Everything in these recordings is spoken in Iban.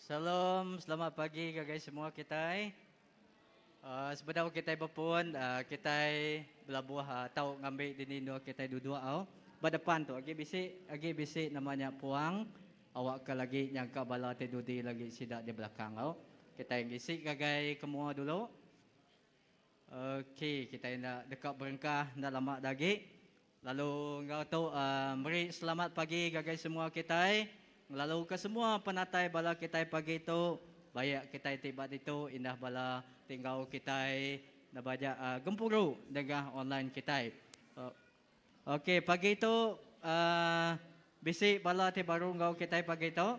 Shalom, selamat pagi ngagai semua kitai. Uh, sebedau kitai bepun, uh, kitai belabuh uh, tau ngambi dini endur kitai duduk au. Ba depan tu agi bisi agi bisi nama nya puang awak ke lagi nyangka bala ti dudi lagi sida di belakang au. Kitai ngisi ngagai ke mua dulu. Okey, kitai enda deka berengkah enda lama da agi. Lalu enggau tu meri selamat pagi ngagai semua kitai. Ngelaluka semua penatai bala kitai pagi tu, baik kitai ti ba ditu indah bala ti enggau kitai nebaja gempuru nengah online kitai. Okey pagi tu bisi bala ti baru enggau kitai pagi tu.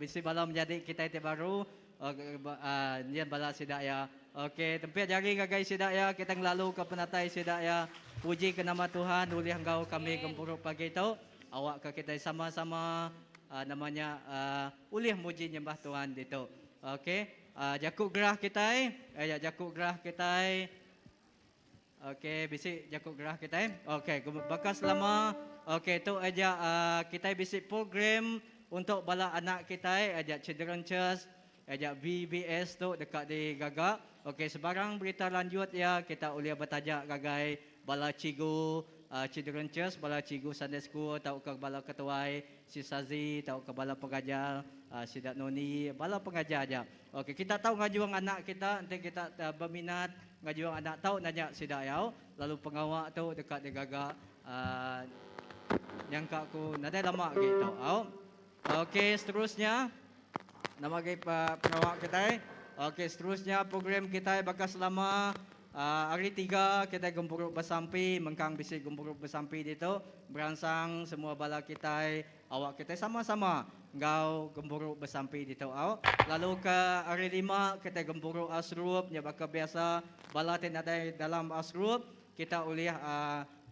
Bisi bala menyadi kitai ti baru nyin bala sida iya. Okey tempit jari ngagai sida iya kitai ngelaluka penatai sida iya. Puji ke nama Tuhan ulih enggau kami gempuru pagi tu. Awakka kitai sama-sama nama nya ulih muji nyembah Tuhan ditu. Okey jaku gerah kitai iya jaku gerah kitai. Okey bisi jaku gerah kitai. Okey baka selama okey tu aja uhh kitai bisi program untuk bala anak kitai aja children church aja VBS tu deka digaga. Okey sebarang berita lanjut iya kita ulih betaja ngagai bala cikgu uhh children church bala cikgu Sunday school tauka bala ketuai Sisazi tauka bala pengajar uhh sida Noni bala pengajar aja. Okey kita tau ngajung anak kita enti kita beminat. Ngajuang anak tau nanya sida yau lalu pengawa tu deka digaga uhh nyangka ku nadai lama agi tu au. Okey seterusnya nama agi pengawa kitai. Okey seterusnya program kitai baka selama uhh hari tiga kitai gempuru besampi mengkang bisi gempuru besampi ditu beransang semua bala kitai Awak kitai sama-sama enggau gempuru besampi ditu au. Lalu ke hari lima kitai gempuru Asrup nya baka biasa bala ti nadai dalam Asrup kita ulih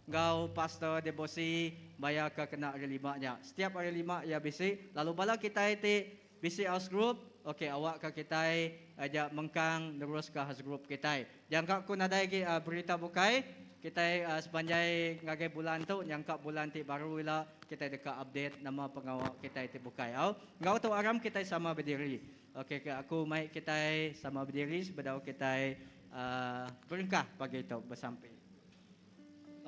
enggau pastor debosi maya ke kena hari lima nya. Setiap hari lima iya bisi lalu bala kitai ti bisi Asrup ok awak ka kitai aja mengkang neruska Asrup kitai. Jangka ku nadai agi berita bukai kitai sepanjai ngagai bulan tu nyangka bulan ti baru ila kitai deka update nama pengawa kitai ti bukai au. Enggau tu aram kitai sama bediri. Ok ke aku mai kitai sama bediri sebedau kitai uhh berengkah pagi tu besampi.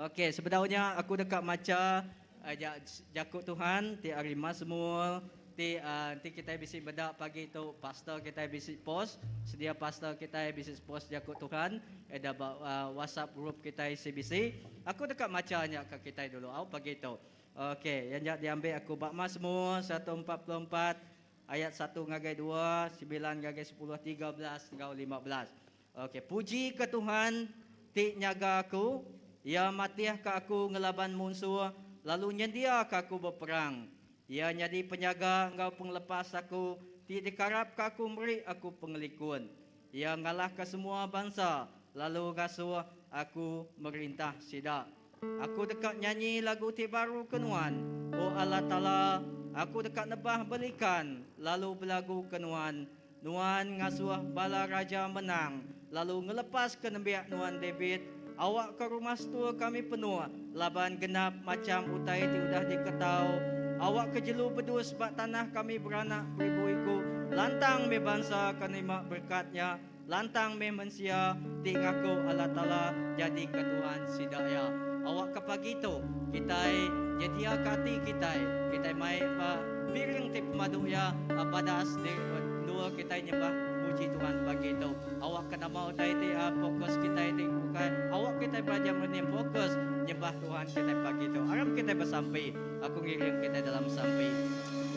Ok sebedau nya aku deka macha aja jaku Tuhan ti ari Mazmur ti enti kitai bisi meda pagi tu pastor kitai bisi post sedia pastor kitai bisi post jaku Tuhan eda ba WhatsApp group kitai CBC. Aku deka macha nya ka kitai dulu au pagi tu. Ok iya nya diambi aku ba Mazmur 144 ayat satu ngagai dua, semilan ngagai sepuluh, 13 enggau 15. Ok puji ke Tuhan ti nyaga aku, Iya matih ka aku ngelaban munsuh lalu nyendia ka aku beperang. Iya nyadi penyaga enggau pengelepas aku ti dikarap ka aku meri aku pengelikun. Iya ngalahka semua bansa lalu ngasuh aku merintah sida. Aku deka nyanyi lagu ti baru ke Nuan, O Allah Taala, aku deka nebah belikan lalu belagu ke Nuan. Nuan ngasuh bala raja menang, lalu ngelepaska nembiak Nuan David. Awakka rumah setua kami penuh laban genap macham utai ti udah diketau. Awakka jelu bedus ba tanah kami beranak beribu iku. Lantang meh bansa ke nerima berekat nya, lantang meh mensia ti ngaku Allah Taala nyadika Tuhan sida iya. Awakka pagi tu kitai nyediaka ati kitai, kitai mai ba piring ti pemadu iya badas di endur kitai nyembah muji Tuhan pagi tu. Awakka nama utai ti fokus kitai ti bukai, awak kitai belajar merening fokus nyembah Tuhan kitai pagi tu. Aram kitai besampi. Aku ngiring kitai dalam sampi.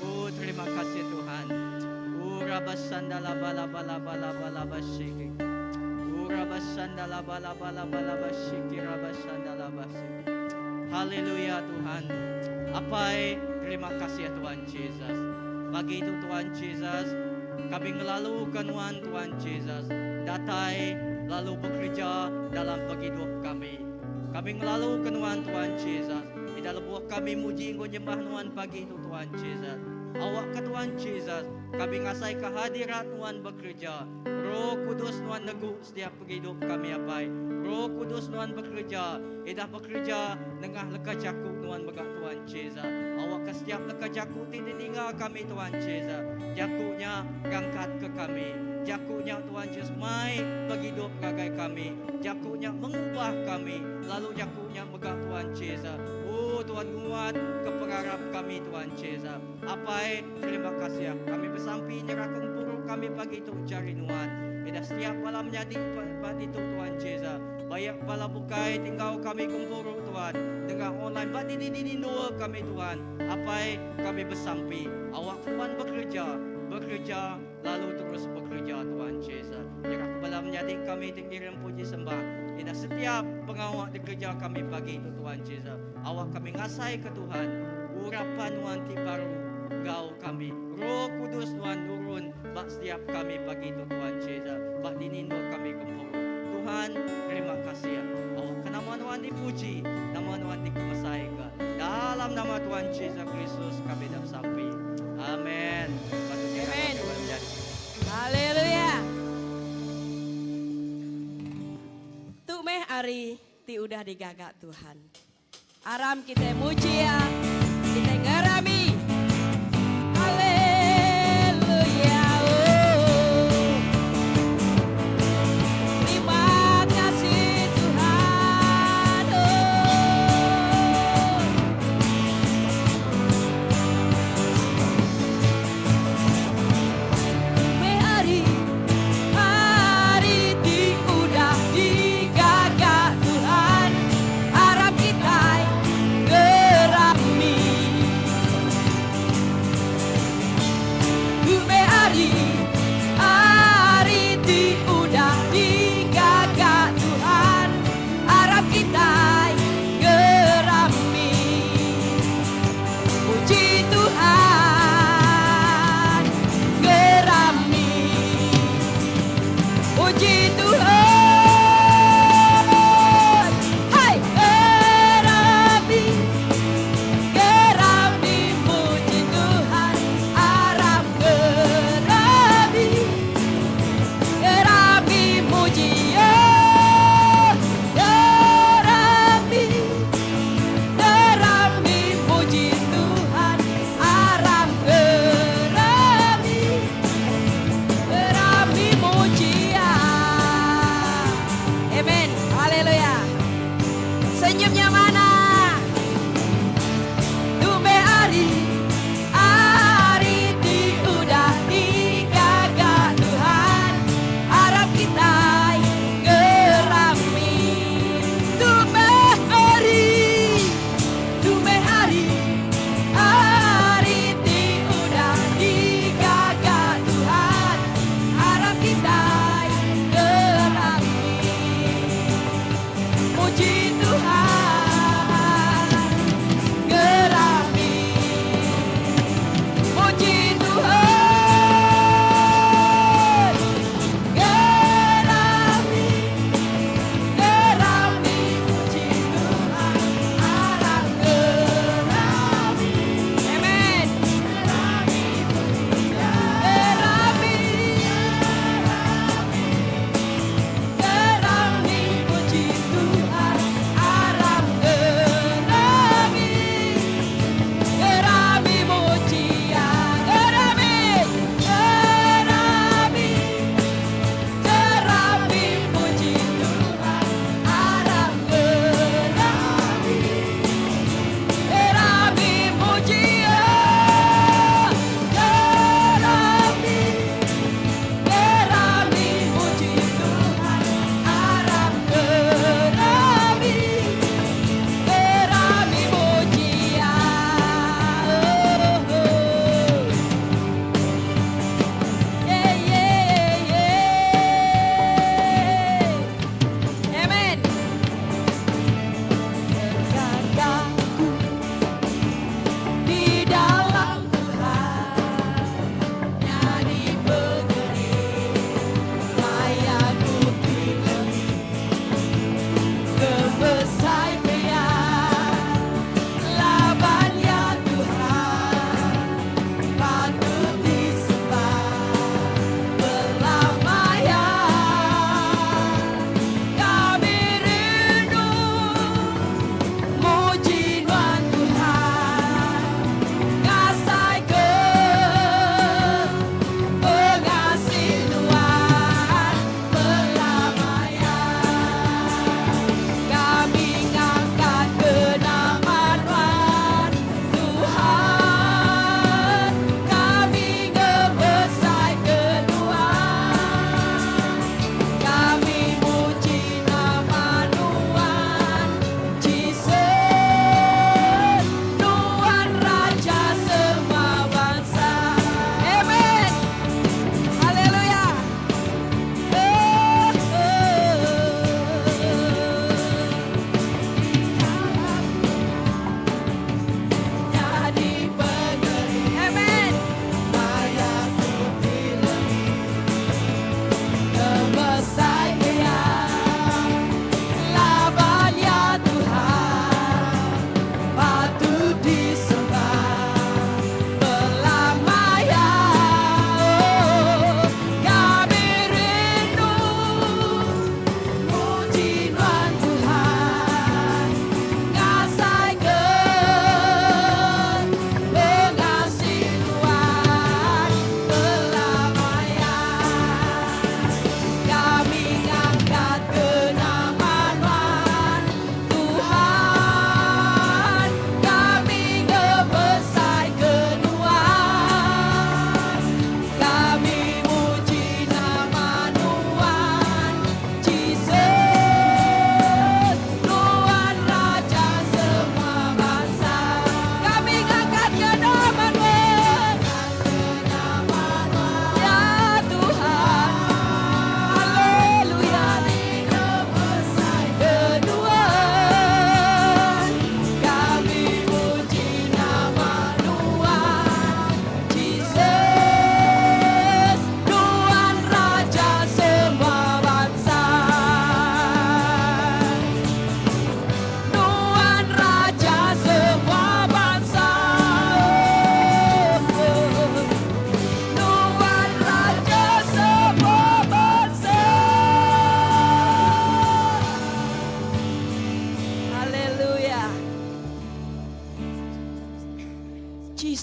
Oh terima kasih Tuhan. Oh rabasandalabalabalabalabalabalabasiki. Oh rabasandalabalabalabalabasiki rabasandalabasiki. Haleluya Tuhan. Apai, terima kasih Tuhan Jesus. Pagi tu Tuhan Jesus, kami ngelaluka nuan Tuhan Jesus datai lalu bekereja dalam pengidup kami. Kami ngelaluka nuan Tuhan Jesus. Ida lebuh kami muji enggau nyembah nuan pagi tu Tuhan Jesus. Awakka Tuhan Jesus. Kami ngasai ke hadirat Nuan bekereja. Roh Kudus Nuan negu setiap pengidup kami Apai. Roh Kudus Nuan bekereja, idah bekereja nengah leka jaku Nuan mega Tuan Jesus. Awakka setiap leka jaku ti didinga kami Tuan Jesus, jaku nya ngangkat ke kami. Jaku nya Tuan Jesus mai pengidup ngagai kami. Jaku nya mengubah kami lalu jaku nya mega Tuan Jesus. Oh Tuan nguat ke pengarap kami Tuan Jesus. Apai, terima kasih. Kami besampi nyerahka empuru kami pagi tu jari Nuan. Ida setiap bala menyadi ba ditu Tuan Jesus. Baik bala bukai ti enggau kami gempuru Tuan. Nengah online ba dini-dini endur kami Tuhan. Apai, kami besampi awak Tuan bekereja, bekereja lalu terus bekereja Tuan Jesus. Nyerahka bala menyadi kami ti ngirim puji sembah. Ida setiap pengawa dikereja kami pagi tu Tuan Jesus. Awak kami ngasaika Tuhan, urapan Nuan ti baru enggau kami. Roh Kudus Nuan nurun ba setiap kami pagi tu Tuan Jesus, ba dini endur kami gempuru. Tuhan, terima kasih. Awakka nama Nuan dipuji, nama Nuan dikemesaika. Dalam nama Tuhan Jesus Kristus kami dah besampi. Amen. Patut kita Amen. menjadi. Haleluya. Tu meh ari ti udah digaga Tuhan. Aram kitai muji Iya, kitai ngerami. Haleluya. Oh. Terima kasih Tuhan. Oh. Meh ari ari ti udah digaga Tuhan aram kitai ngerami. Tu meh ari ari ti udah digaga Tuhan aram kitai ngerami. Puji Tuhan ngerami. Puji Tuhan. Hai ngerami. Ngerami puji Tuhan. Aram ngerami. Ngerami muji ya. Ngerami. Ngerami muji Tuhan. Aram ngerami. Ngerami muji ya. Amen. Haleluya. Senyumnya mana? Tu meh ari ari ti udah digaga Tuhan aram kitai ngerami. Tu meh ari tu meh ari ari ti udah digaga Tuhan aram kitai ngerami. Puji Tuhan.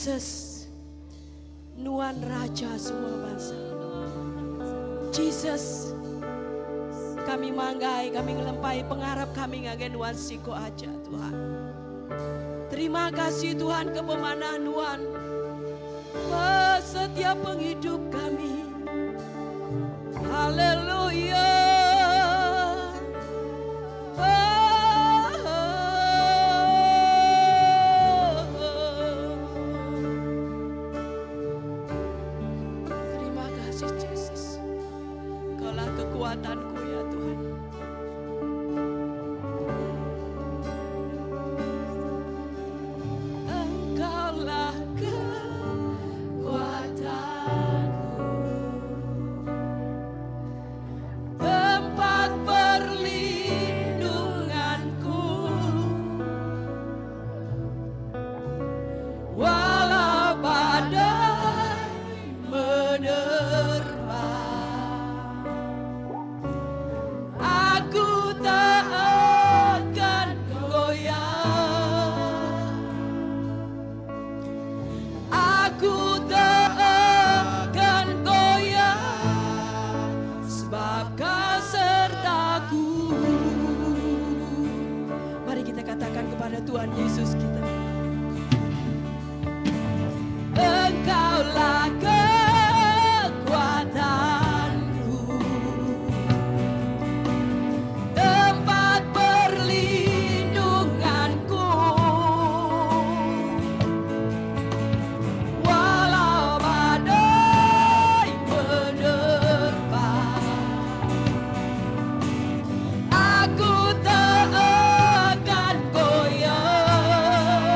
Jesus, Nuan Raja semua bansa. Jesus, kami manggai, kami ngelempai pengarap kami ngagai Nuan siko aja Tuhan. Terima kasih Tuhan ke pemanah Nuan. Setiap penghidup kami. Haleluya. Oh, oh. Terima kasih Jesus. Kaulah kekuatanku ya Tuhan. Engkaulah kekuatanku. Tempat perlindunganku. Walau badai menerpa, aku tak akan goyah. Aku tak akan goyah, sebab kau sertaku. Mari kita katakan kepada Tuhan Yesus kita. Engkaulah kekuatanku, tempat perlindunganku. Walau badai menerpa, aku tak akan goyah.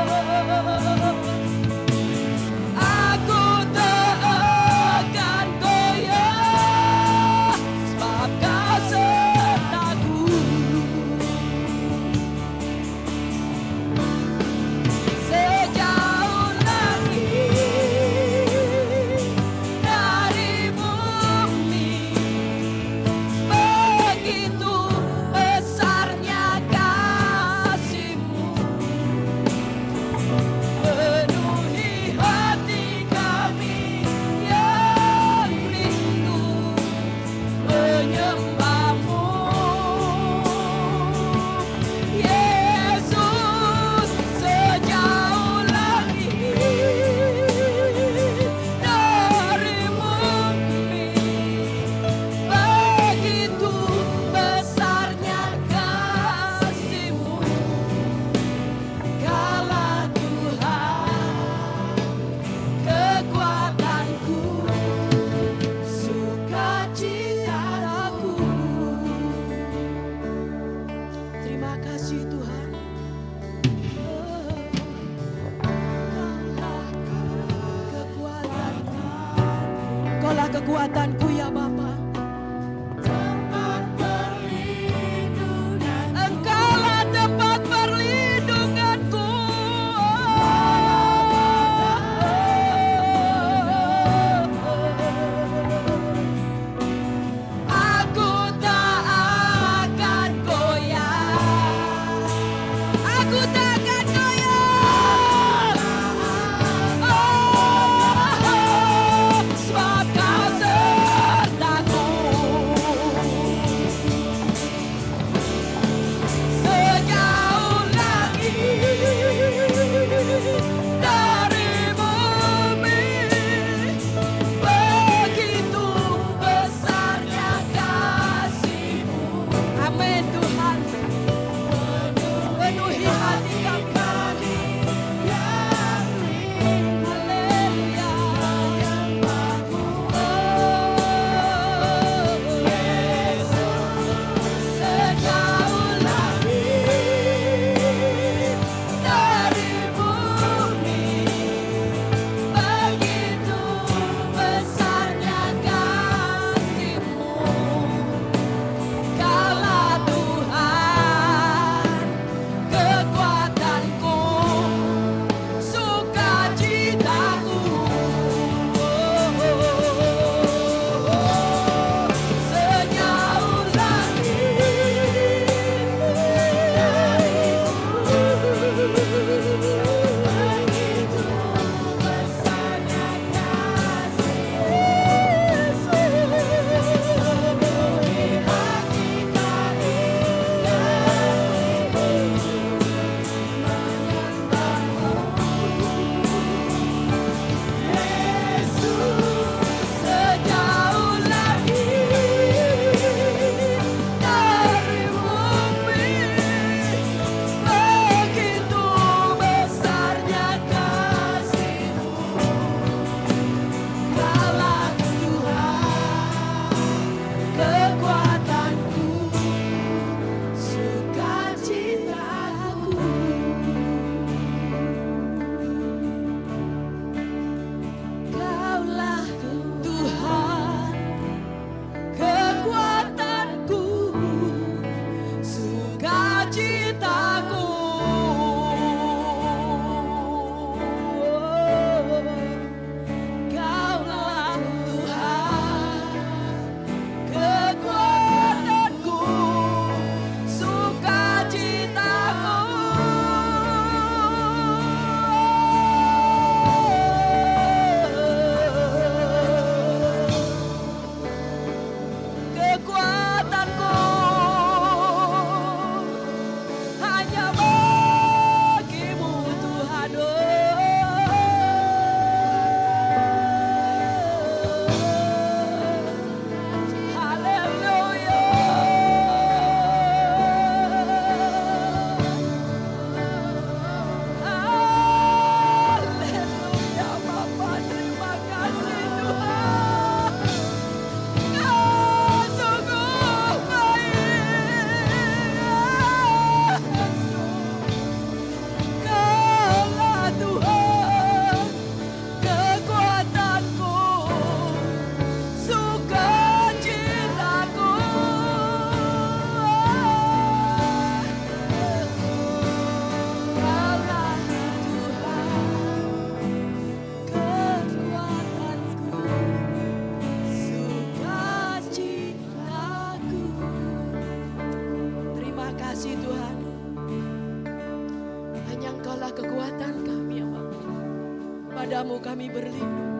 Padamu kami berlindung.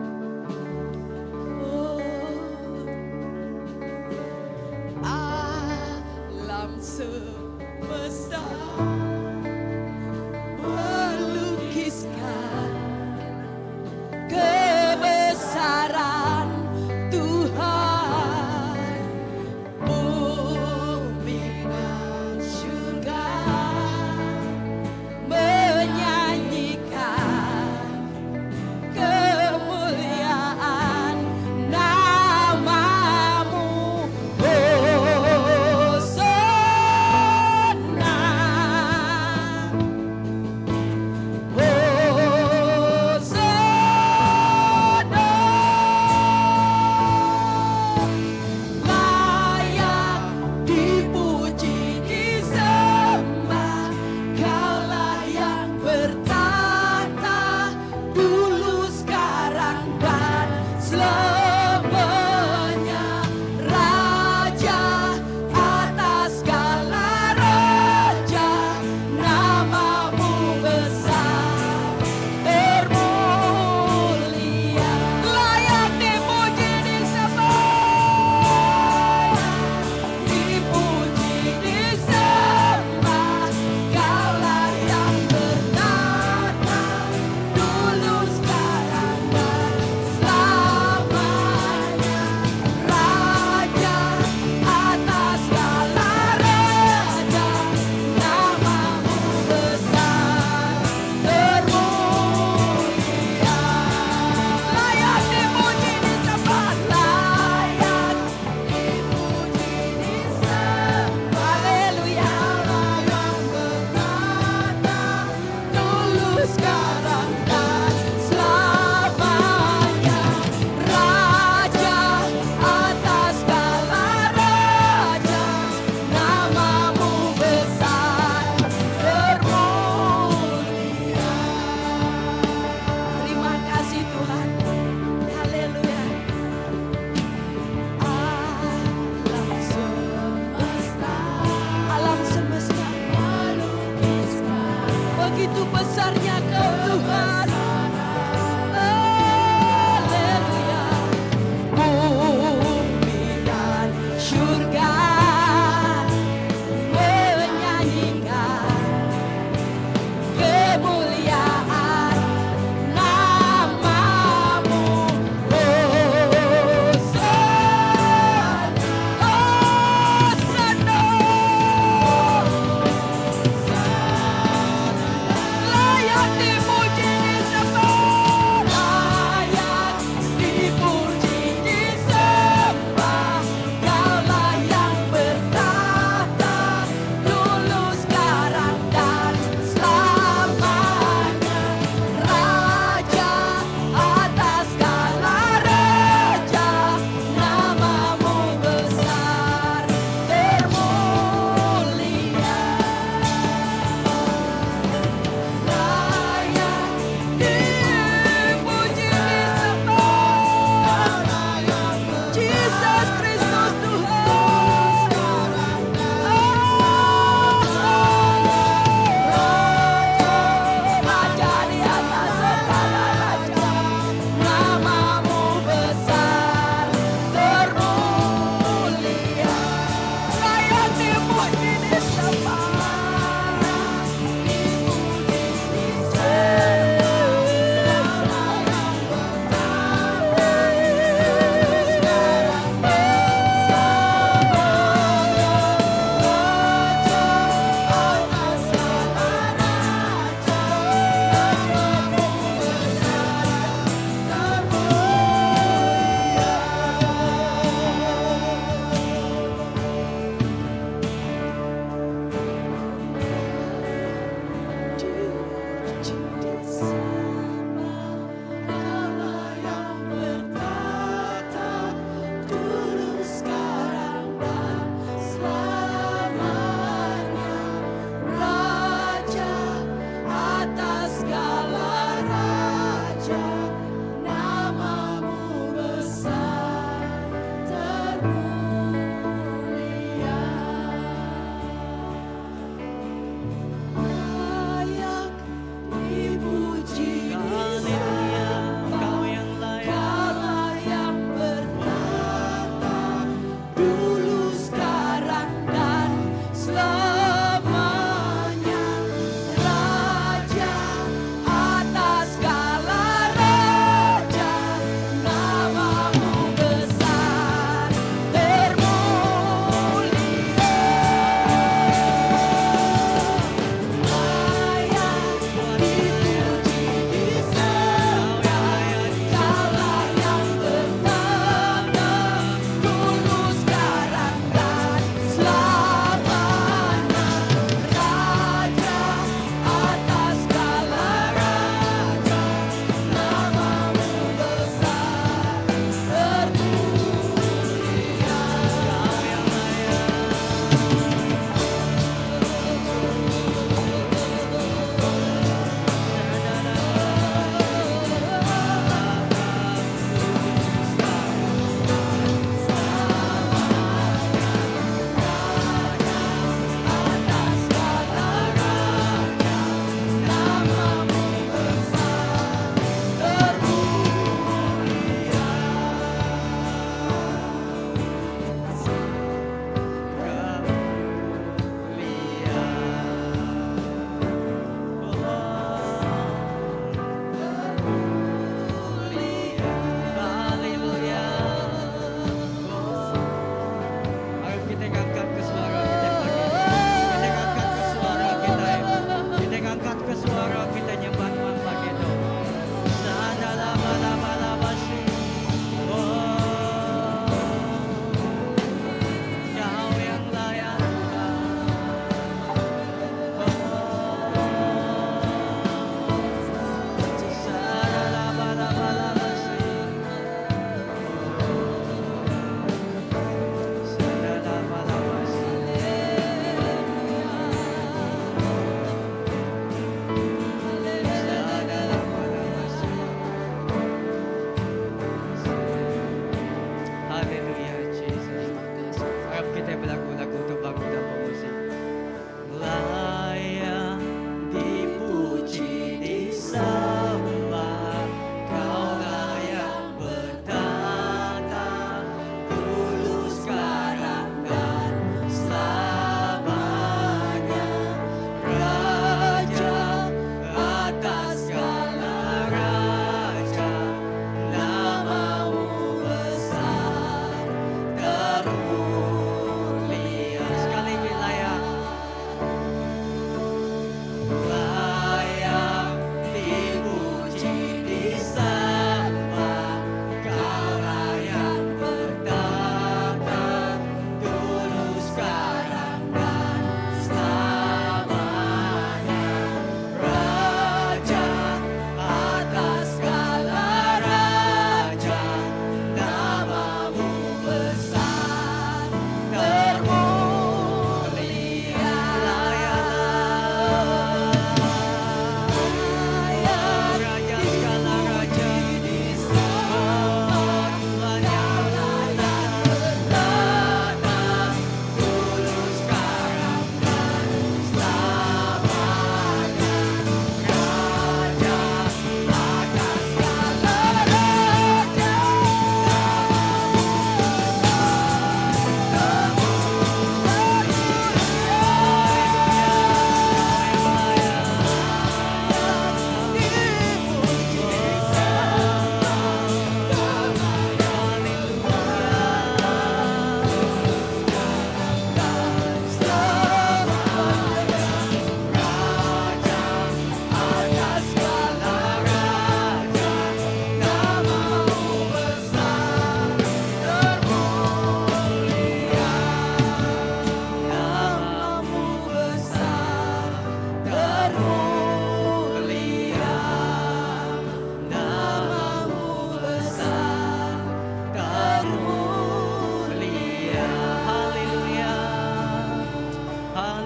Oh. Alam semesta melukiskan kebesaran Tuhan. Bumi dan syurga menyanyikan kemuliaan namamu. Hosana.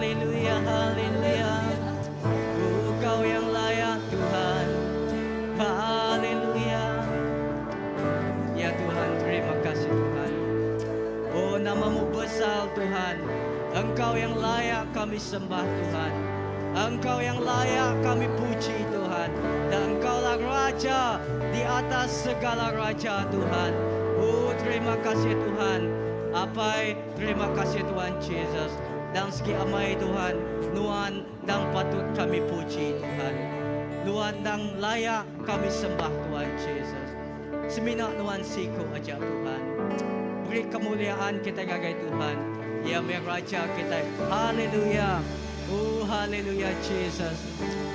Haleluya, haleluya. Kau yang layak Tuhan. Haleluya. Ya Tuhan, terima kasih Tuhan. Oh, namamu besar Tuhan. Engkau yang layak kami sembah Tuhan. Engkau yang layak kami puji Tuhan. Dan Engkaulah Raja di atas segala raja Tuhan. Oh, terima kasih Tuhan. Apai, terima kasih Tuhan Jesus. Dan segi amai Tuhan, Nuan dan patut kami puji Tuhan. Nuan dan layak kami sembah Tuhan Jesus. Semina Nuan siku aja Tuhan. Beri kemuliaan kita ngagai Tuhan. Ya meh Raja kita. Haleluya. Oh haleluya Jesus.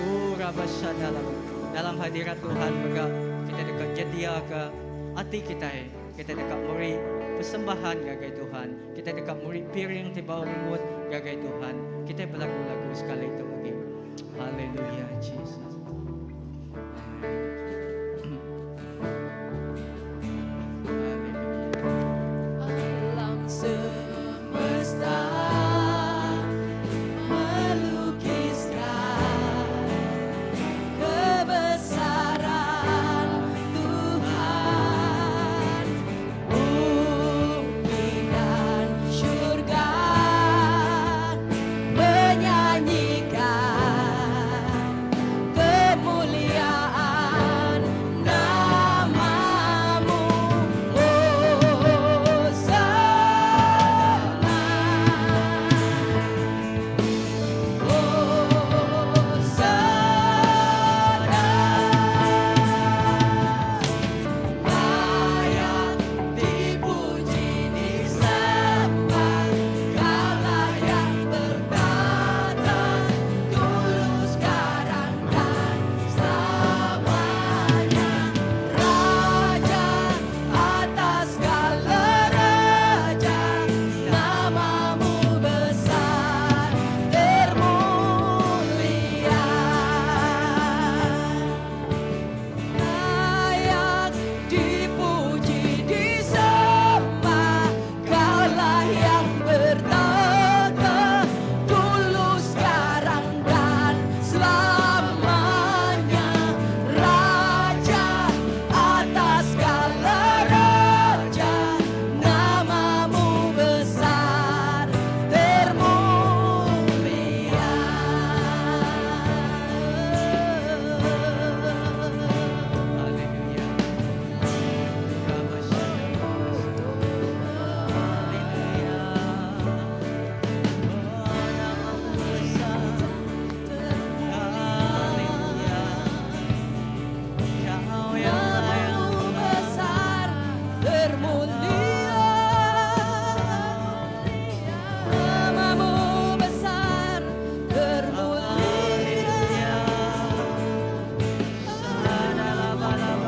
Oh rabasadalam. Dalam hadirat Tuhan mega kita deka nyedia ke ati kita. Kita deka meri persembahan ngagai Tuhan. Kita deka meri piring ti bau rengut ngagai Tuhan. Kita belagu-lagu sekali tu lagi. Haleluya Jesus. Haleluya. Alam semesta melukiskan kebesaran Tuhan, bumi dan syurga menyanyikan kemuliaan namamu. Hosana, Hosana, layak dipuji disembah, Kau layak bertahta dulu sekarang dan selamanya, Raja atas segala raja, namamu besar termulia. Layak dipuji disembah, Kaulah yang bertahta dulu sekarang dan selamanya, Raja atas segala raja, namamu besar termulia. Haleluya. Haleluya. Oh, namamu besar. Haleluya. Kau yang layak Namamu besar termulia. Namamu besar termulia.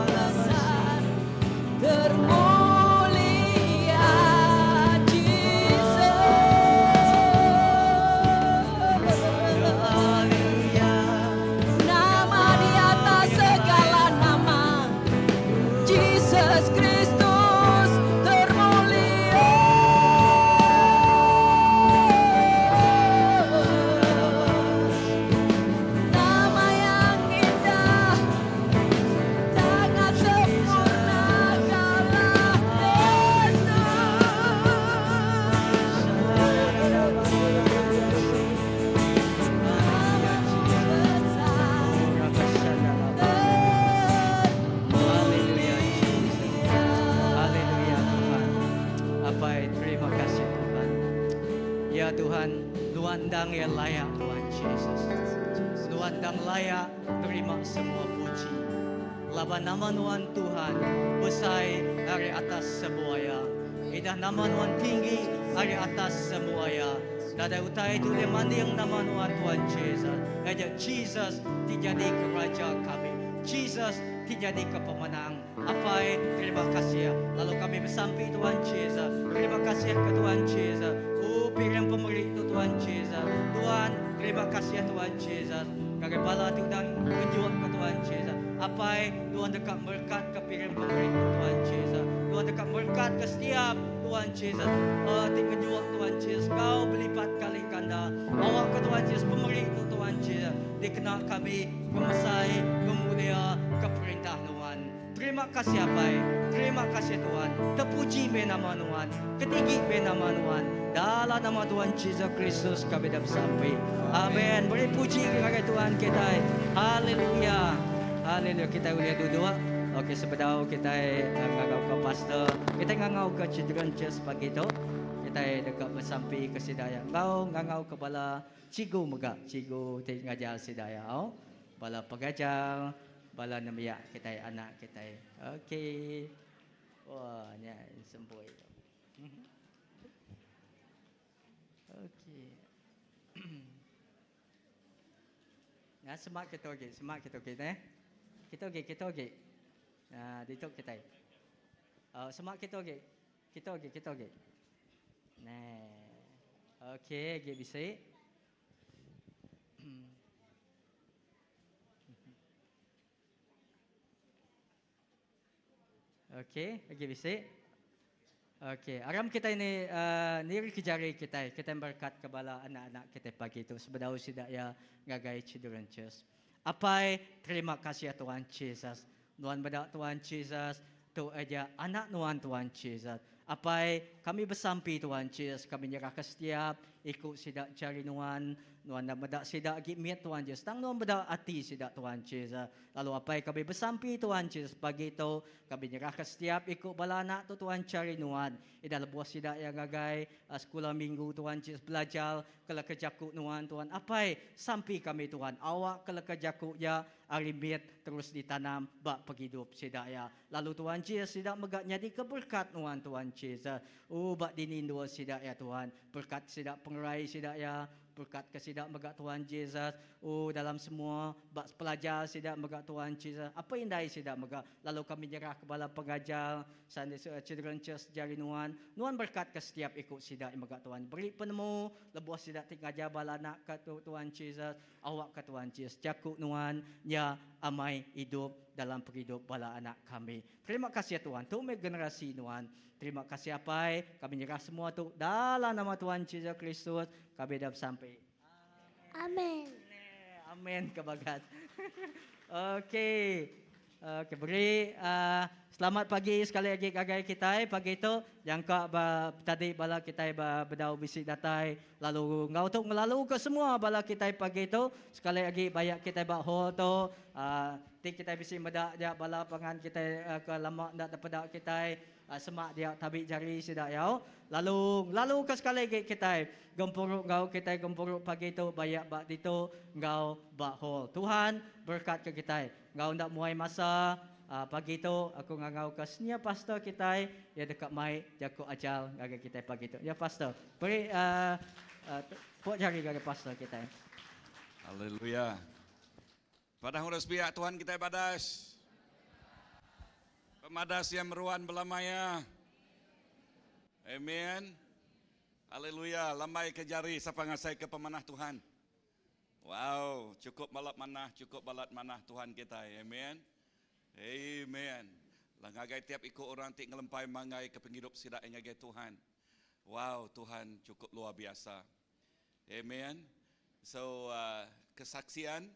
Besar termulia Jesus. Haleluya. Nama di atas segala nama, Jesus Kristus termulia. Nama yang indah, sangat sempurna kaulah Yesus. Namamu besar Haleluya Jesus. Haleluya Tuhan. Apai terima kasih Tuhan. Ya Tuhan, Nuan dang yang layak Tuhan Jesus. Nuan dang layak terima semua puji. Laban nama Nuan Tuhan besai ari atas semua ya. Idah nama Nuan tinggi ari atas semua ya. Nadai utai tu ulih manding nama Nuan Tuhan Jesus. Aja Jesus ti jadi ke raja kami. Jesus ti jadi ke pemenang. Apai terima kasih. Lalu kami besampi Tuhan Jesus. Terima kasih ke Tuhan Jesus. Oh piring pemeri tu Tuhan Jesus. Tuhan terima kasih Tuhan Jesus. Ngagai bala ti udah ngenjuk ke Tuhan Jesus. Apai Tuhan deka merkat ke piring pemeri tu Tuhan Jesus. Tuhan deka merkat ke setiap Tuhan Jesus. Oh, ti ngenjuk Tuhan Jesus. Kau belipat kali ganda. ganda. Awak ke Tuhan Jesus pemeri tu Tuhan Jesus dikena kami ngemesai ngemulia ke perintah Nuan. Terima kasih Apai, terima kasih Tuhan. Terpuji meh nama Nuan, ketinggi meh nama Nuan. Dalam nama Tuhan Jesus Kristus kami dah besampi. Amen. Beri puji ngagai Tuhan kitai. Haleluya. Haleluya. Kitai ulih duduk. Okey sebedau kitai eh, ngangau ke pastor, kitai ngangau ke children church pagi tu. Kitai deka besampi ke sida ya. Enggau ngangau ke bala cikgu mega, cikgu ti ngajar sida ya. Au. Bala pengajar, bala nembiak kitai, anak kitai. Okey. Wah, nya sempoi tu. Okey. Nah, semak kita okey, semak kita okey eh. Kita okey, kita okey. Nah, ditu kita. Semak kita okey. Kita okey, kita okey. Nah. Okey, okey bisi. Okey, agi bisi. Okey, aram kita ini uh, niri ke jari kita, kita berkat ke bala anak-anak kita pagi tu sebedau sida ya ngagai Children Church. Apai, terima kasih ya Tuhan Jesus. Nuan meda Tuhan Jesus, tu aja anak nuan Tuhan Jesus. Apai, kami besampi Tuhan Jesus, kami nyerahka setiap iku sida jari nuan, nuan enda meda sida agi mit Tuhan Jesus, tang nuan meda ati sida Tuhan Jesus. Lalu apai kami besampi Tuhan Jesus pagi tu, kami nyerahka setiap iku bala anak tu Tuhan chari nuan. Ida lebuh sida iya ngagai sekula minggu Tuhan Jesus belajar ke leka jaku nuan Tuhan. Apai, sampi kami Tuhan, awak ke leka jaku iya ari mit terus ditanam ba pengidup sida iya. Lalu Tuhan Jesus sida mega nyadika berkat nuan Tuhan Jesus. Oh ba dini endur sida iya Tuhan. Berkat sida pengerai sida iya. Berkat ke sida mega Tuhan Jesus. Oh dalam semua ba pelajar sida mega Tuhan Jesus. Apa indai sida mega lalu kami nyerah ke bala pengajar Sunday Children Church jari nuan. Nuan berkat ke setiap iku sida mega Tuhan. Beri penemu lebuh sida ti ngajar bala anak ka tu Tuhan Jesus. Awak ka Tuhan Jesus jaku nuan nya amai idup dalam pengidup bala anak kami. Terima kasih Tuhan. Tu meh generasi nuan. Terima kasih Apai. Kami nyerah semua tu dalam nama Tuhan Jesus Kristus. Kami dah besampi. Amen. Amen ke bagat. Okey. Okey, beri uh, selamat pagi sekali lagi ngagai kitai pagi tu. Jangka ba tadi bala kitai ba bedau bisi datai lalu enggau tu ngelalu ke semua bala kitai pagi tu. Sekali lagi bayak kitai ba hall tu uh, Ti kitai bisi meda dia bala pangan kitai ke lama enda tepeda kitai semak dia tabi jari sida yau. Lalu ngelalu ke sekali agi kitai gempuru enggau kitai gempuru pagi tu bayak ba ditu enggau ba hall. Tuhan berekat ke kitai. Enggau enda muai masa pagi tu aku ngangau ke senior pastor kitai iya deka mai jaku ajar ngagai kitai pagi tu. Ya pastor. Beri tepuk jari ngagai pastor kitai. Haleluya. Padah urang sepiak Tuhan kitai badas. Pemadas iya meruan belama iya. Amen. Haleluya. Lambai ke jari sapa ngasai ke pemanah Tuhan. Wow, cukup balat manah, cukup balat manah Tuhan kitai. Amen. Amen. Lah ngagai tiap iku orang ti ngelempai manggai ke pengidup sida ngagai Tuhan. Wow, Tuhan cukup luar biasa. Amen. So uh, kesaksian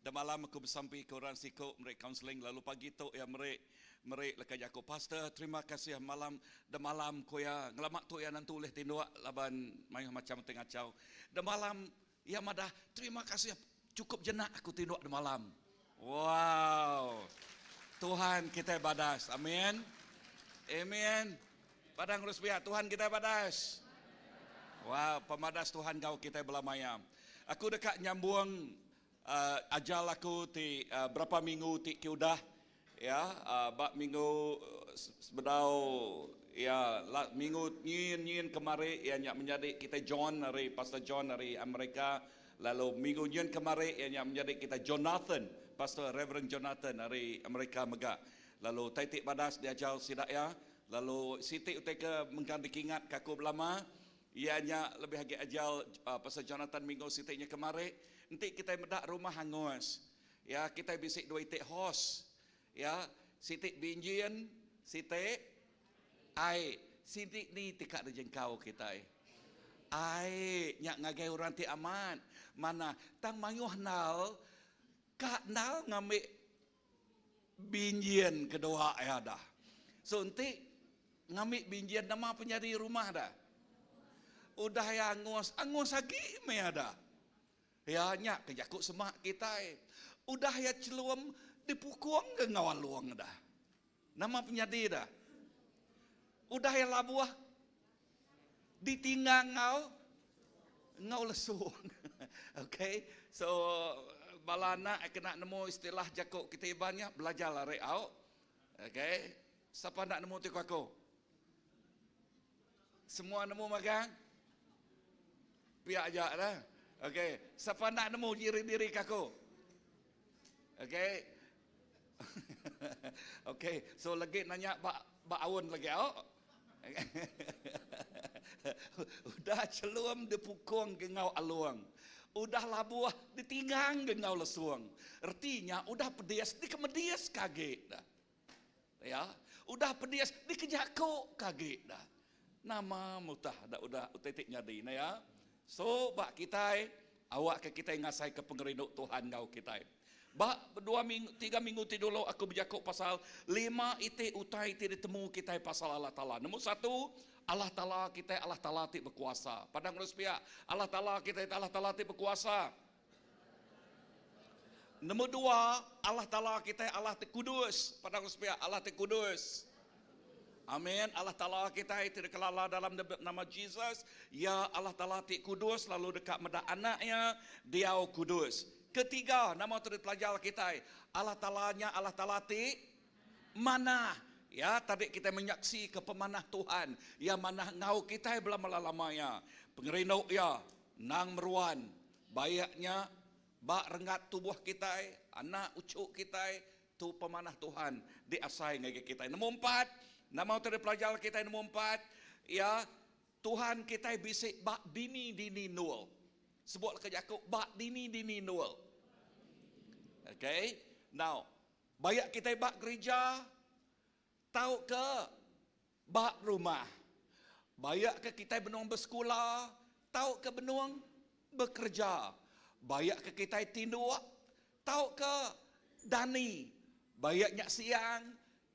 demalam aku besampi ke orang siku meri counseling lalu pagi tu ya meri meri leka jaku pastor terima kasih malam demalam ku ya ngelama tu ya nantu ulih tinduk laban mayuh macam ti ngachau demalam ya madah terima kasih cukup jenak aku tinduk demalam wow Tuhan kita badas amin amen Padang urus pia, Tuhan kitai badas. Wah, pemadas Tuhan enggau kitai bela maya. Aku deka nyambung uh, ajal aku ti uh, berapa minggu ti ke udah ya uh, ba minggu sebedau ya la, minggu nyin nyin kemari ya nya menyadi kita John dari Pastor John dari Amerika lalu minggu nyin kemari ya nya menyadi kita Jonathan Pastor Reverend Jonathan dari Amerika mega lalu tai ti badas diajar sida ya Lalu siti utai ke mengkang dikingat ke aku belama, iya nya lebih agi ajal pasal Jonathan minggu siti nya kemari, enti kitai meda rumah hangus, ya kitai bisi dua iti hos, ya siti binjin, siti ai, siti ni ti ka dijengkau kitai. Ai nya ngagai orang ti amat manah tang mayuh endal ka endal ngambi binjin kedua iya dah. So enti ngambi binjin nama penyadi rumah dah. Udah iya angus, angus agi meh iya dah. Iya nya ke jaku semak kitai. Udah iya chelum dipukung ke enggau alung dah. Nama penyadi dah. Udah iya labuh ditinggang enggau enggau lesung. Okay, so bala anak kena nemu istilah jaku kitai Iban nya belajar lari au. Okay, sapa enda nemu ti ku aku? Semua nemu magang? Pia aja dah. Okay, sapa enda nemu diri-diri ke aku? Okay. Okay, so legi nanya ba ba aun lagi au. Udah chelum dipukung ke enggau alung. Udah labuh ditinggang ke enggau lesung. Reti nya udah pedis dikemedis ke agi dah. Ya, udah pedis dikejaku ke agi dah. Nama mutah dah udah utai ti nyadi ne ya. So ba kitai awakka kitai ngasaika pengerindu Tuhan enggau kitai. Ba dua minggu, tiga minggu ti dulu aku bejaku pasal lima iti utai ti ditemu kitai pasal Allah Taala. Nombor satu, Allah Taala kitai Allah Taala ti bekuasa. Padang terus pia, Allah Taala kitai Allah Taala ti bekuasa. Nombor dua, Allah Taala kitai Allah ti kudus. Padang terus pia, Allah ti kudus. Amin. Allah Taala kitai ti dikelala dalam nama Jesus, ya Allah Taala ti kudus lalu deka meda anak iya diau kudus. Ketiga, nama tu dipelajar kitai? Allah Taala nya Allah Taala ti manah. Ya, tadi kitai menyaksika pemanah Tuhan. Iya manah enggau kitai belama-lama iya. Pengerindu iya endang meruan. Baik nya ba renggat tubuh kitai, anak uchu kitai, tu pemanah Tuhan diasai ngagai kitai. Nombor empat, nama tu dipelajar kitai nombor empat, ya Tuhan kitai bisi ba dini-dini endur. Sebut leka jaku ba dini-dini endur. Okay. Now, bayak kitai ba gerija tauka ba rumah. Bayak ke kitai benung besekula tauka benung bekereja. Bayak ke kitai tinduk tauka dani. Bayak nya siang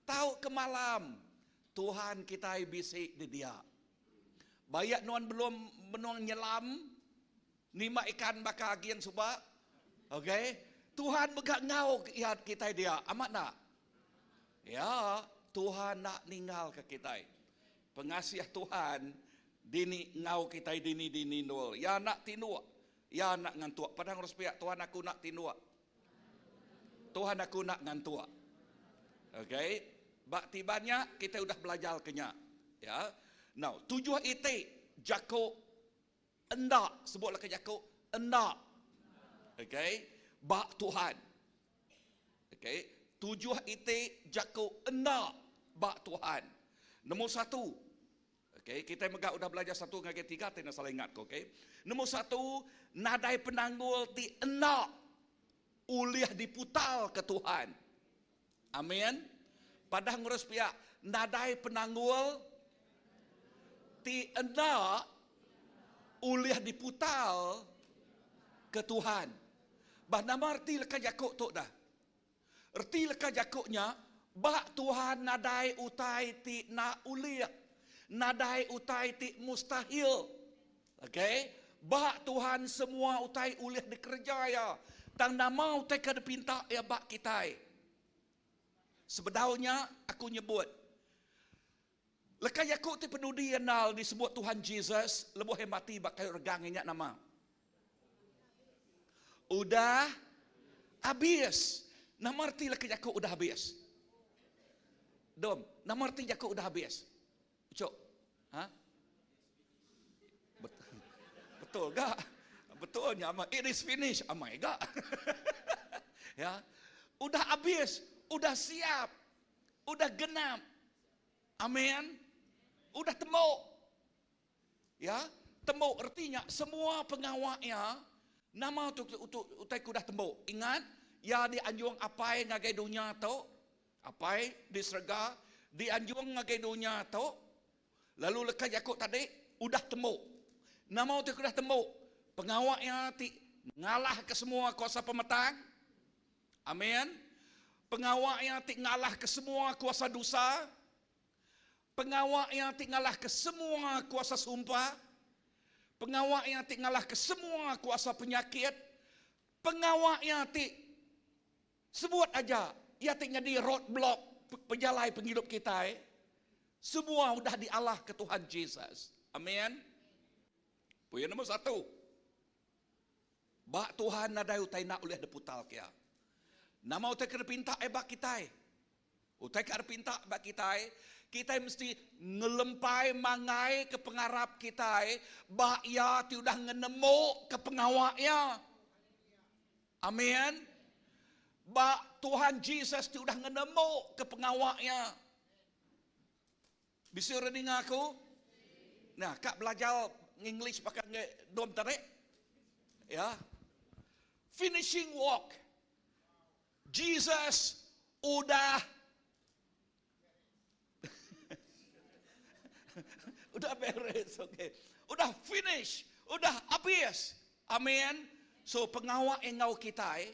Tauka malam, Tuhan kitai bisi di dia. Bayak nuan belum benung nyelam nimbak ikan baka aging suba. Okay. Tuhan mega enggau iya kitai dia. Amat enda? Ya, Tuhan enda ninggalka kitai. Pengasih Tuhan dini enggau kitai dini-dini endul. Iya enda tinduk, iya enda ngantuk. Padang urus piak, Tuhan aku enda tinduk. Tuhan aku enda ngantuk. Okay. Ba tiban nya kita udah belajar ke nya. Ya. Now, tujuh iti jaku enda sebutlah ke jaku enda. Okay. Ba Tuhan. Okay. Tujuh iti jaku enda ba Tuhan. Nombor satu, Okay, kitai mega udah belajar satu ngagai tiga ti enda salah ingat ko, okay. Nombor satu, nadai penanggul ti enda ulih diputar ke Tuhan. Amin. Padah ngurus pia, nadai penanggul ti enda ulih diputar ke Tuhan. Bah nama reti leka jaku tu dah? Reti leka jaku nya, ba Tuhan nadai utai ti enda ulih, nadai utai ti mustahil. Okay? Ba Tuhan semua utai ulih dikereja Iya. Tang nama utai ke dipinta Iya ba kitai? Sebedau nya, aku nyebut, leka jaku ti penudi endal disebut Tuhan Jesus lebuh Iya mati ba kayu regang iya nya nama? Udah habis. Nama reti leka jaku udah habis? Dom, nama reti jaku udah habis? Cok. Ha? Betul. Betul gak? Betul nya ama. It is finished. Amai gak? ya. Udah habis, udah siap, udah genap. Amin. Udah temuk. Ya, tembu reti nya semua pengawa iya nama tu utai ke udah tembu. Ingat, iya dianjung Apai ngagai dunya tu, Apai di serega dianjung ngagai dunya tu, lalu leka jaku tadi udah tembu. Nama utai ke udah tembu? Pengawa iya ti ngalahka semua kuasa pemetang. Amin. Pengawa iya ti ngalahka semua kuasa dosa. Pengawa iya ti ngalahka semua kuasa sumpah. Pengawa iya ti ngalahka semua kuasa penyakit. Pengawa iya ti sebut aja iya ti nyadi road block pejalai pengidup kitai, semua udah dialahka Tuhan Jesus. Amin. Poin nombor satu. Ba Tuhan nadai utai enda ulih deputalka Iya. Nama utai ke dipinta Iya ba kitai? Utai ke dipinta ba kitai, kitai mesti ngelempai manggai ke pengarap kitai ba Iya ti udah ngenemuka pengawa Iya. Amin. Ba Tuhan Jesus ti udah ngenemuka pengawa Iya. Bisi orang ninga aku? Nah, ka belajar English baka nge dom tadi. Ya. Finishing work. Jesus udah udah beres, okay. Udah finish, udah habis. Amin. So pengawa enggau kitai,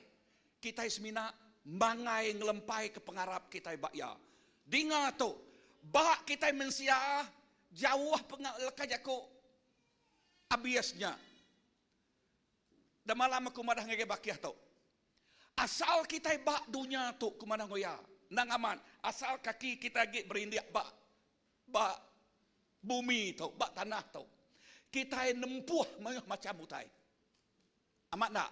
Kitai semina mangai ngelempai ke pengarap kitai ba Iya. Dinga tu, ba kitai mensia jauh leka jaku abis nya. Da malam aku madah ngagai bakih tu. Asal kitai ba dunya tu ku madah enggau iya, endang amat asal kaki kitai agi berindik ba ba bumi tu, ba tanah tu. Kitai nempuh mayuh macham utai. Amat enda?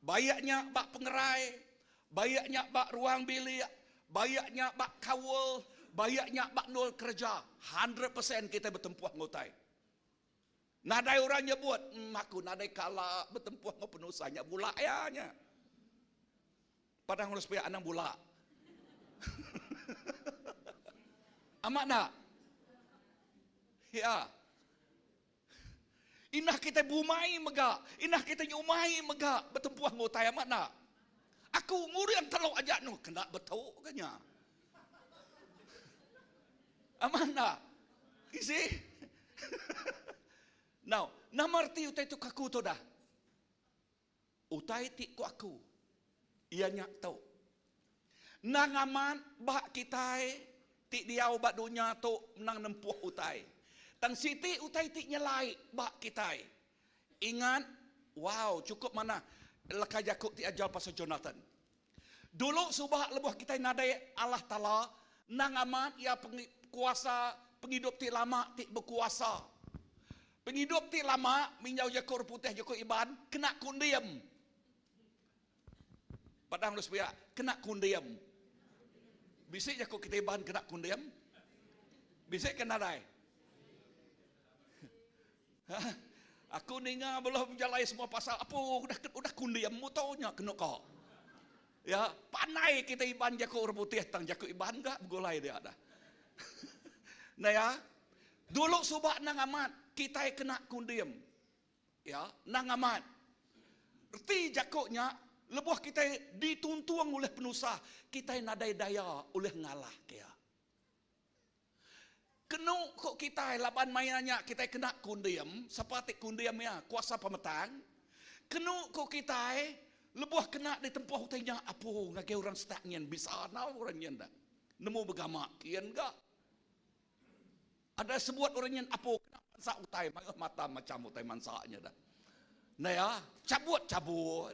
Baik nya ba pengerai, baik nya ba ruang bilik, baik nya ba kaul, baik nya ba endur kereja, hundred percent kitai betempuh enggau utai. Nadai orang nyebut, emm aku nadai kala betempuh enggau penusah nya bula iya nya. Padang urang sepiak anang bula. Amat enda? Ya. Indah kitai bumai mega, indah kitai nyumai mega betempuh enggau utai amat enda. Aku nguring teluk aja nu kena betu ke nya. Amat enda? You see? Now, nama reti utai tu ke aku tu dah? Utai ti ku aku iya nya tu, Endang amat ba kitai ti diau ba dunya tu menang nempuh utai. Tang siti utai ti nyelai ba kitai. Ingat, wow, chukup manah leka jaku ti ajar pasal Jonathan. Dulu suba lebuh kitai nadai Allah Taala, endang amat iya kuasa pengidup ti lama ti bekuasa. Pengidup ti lama minjau jaku orang putih jaku Iban kena kundim. Padang lu sepiak kena kundim. Bisi jaku kita Iban kena kundim? Bisi ke nadai? Ha? Aku ninga bela bejalai semua pasal apu udah udah kundim muto nya kenu ko. Ya, pandai kita Iban jaku orang putih tang jaku Iban ga begulai dia dah. Nah ya, Dulu suba endang amat kitai kena kundim. Ya, endang amat. Reti jaku nya, lebuh kitai dituntung ulih penusah, kitai nadai daya ulih ngalahka iya. Kenu ku kitai laban maya nya kitai kena kundim, sapa ti kundim iya? Kuasa pemetang. Kenu ku kitai, lebuh kena ditempuh utai nya, apu ngagai orang setak nyin bisa enggau orang nyin dah. Nemu begama kin ga. Ada sebut orang nyin apo kena mansa utai mayuh mata macam utai mansa nya dah. Ndai ah, cabut cabut.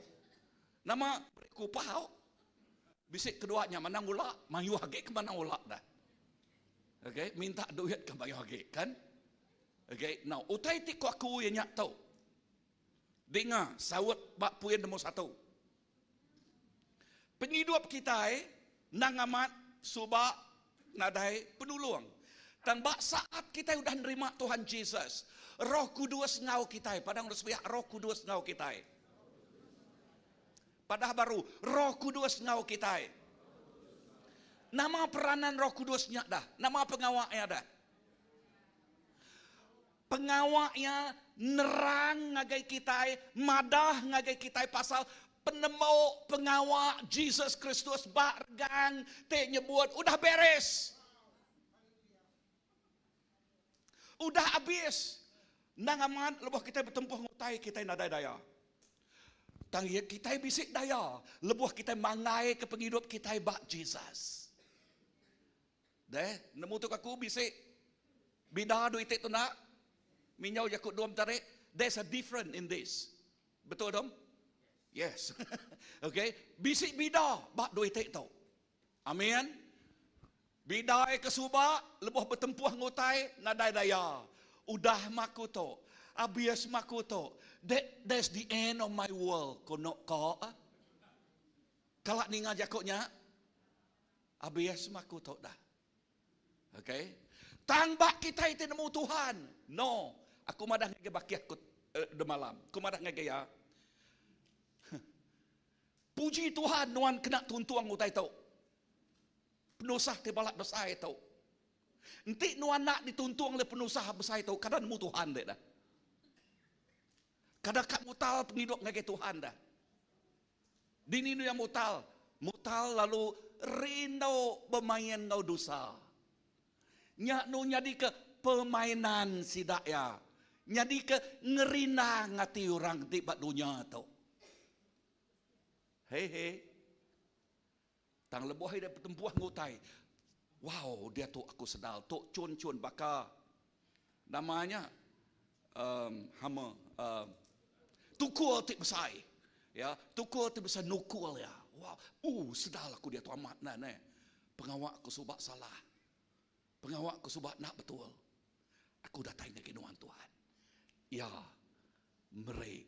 Nama beri kupah au. Bisi kedua nya manang ula, mayuh agi ke manang ula dah. Okay, minta duit ke mayuh agi kan. Okay, now utai ti ku aku iya nya tu. Dinga saut ba puin nombor satu. Pengidup kitai endang amat suba nadai penulung. Tang ba saat kitai udah nerima Tuhan Jesus, Roh Kudus enggau kitai. Padang urang sepiak, Roh Kudus enggau kitai. Padah baru, Roh Kudus enggau kitai. Nama peranan Roh Kudus nya dah? Nama pengawa iya dah? Pengawa iya nerang ngagai kitai, madah ngagai kitai pasal penemu pengawa Jesus Kristus ba regang ti nyebut udah beres. Udah abis. Endang amat lebuh kitai betempuh enggau utai kitai nadai daya. Tang iya kitai bisi daya lebuh kitai manggaika pengidup kitai ba Jesus. Deh, nemu tu aku bisi bida dua iti tu enda? Minjau jaku dom tadi, there's a difference in this. Betul dom? Yes. okay, bisi bida ba dua iti tu. Amin. Bidai ke suba lebuh betempuh ngutai nadai daya. Udah maku tu. Abis maku tu. That, that's the end of my world. Ko nok ko. Kala ninga jaku nya. Abis maku tu dah. Okay. Tang ba kitai ti nemu Tuhan. No. Aku madah ngagai bakih aku uh, demalam. Aku madah ngagai ya. Puji Tuhan nuan kena tuntung utai tu. Penusah ti balat besai tu. Enti nuan enda dituntung oleh penusah besai tu, kada nemu Tuhan dek dah. Kada ka mutal pengidup ngagai Tuhan dah. Dini nu yang mutal? Mutal lalu rindu bemain enggau dosa. Nya nu nyadika permainan sida iya. Nyadika ngerindang ati orang ti ba dunya tu. Hei hei. Tang lebuh ida betempuh enggau utai, wow diatu aku sedar tu chun-chun baka nama nya um hammer um tukul ti besai. Ya, tukul ti besai nukul iya. Wow, uh sedar aku diatu amat neh neh. Pengawa aku suba salah. Pengawa aku suba enda betul. Aku datai ngagai nuan Tuhan. Iya meri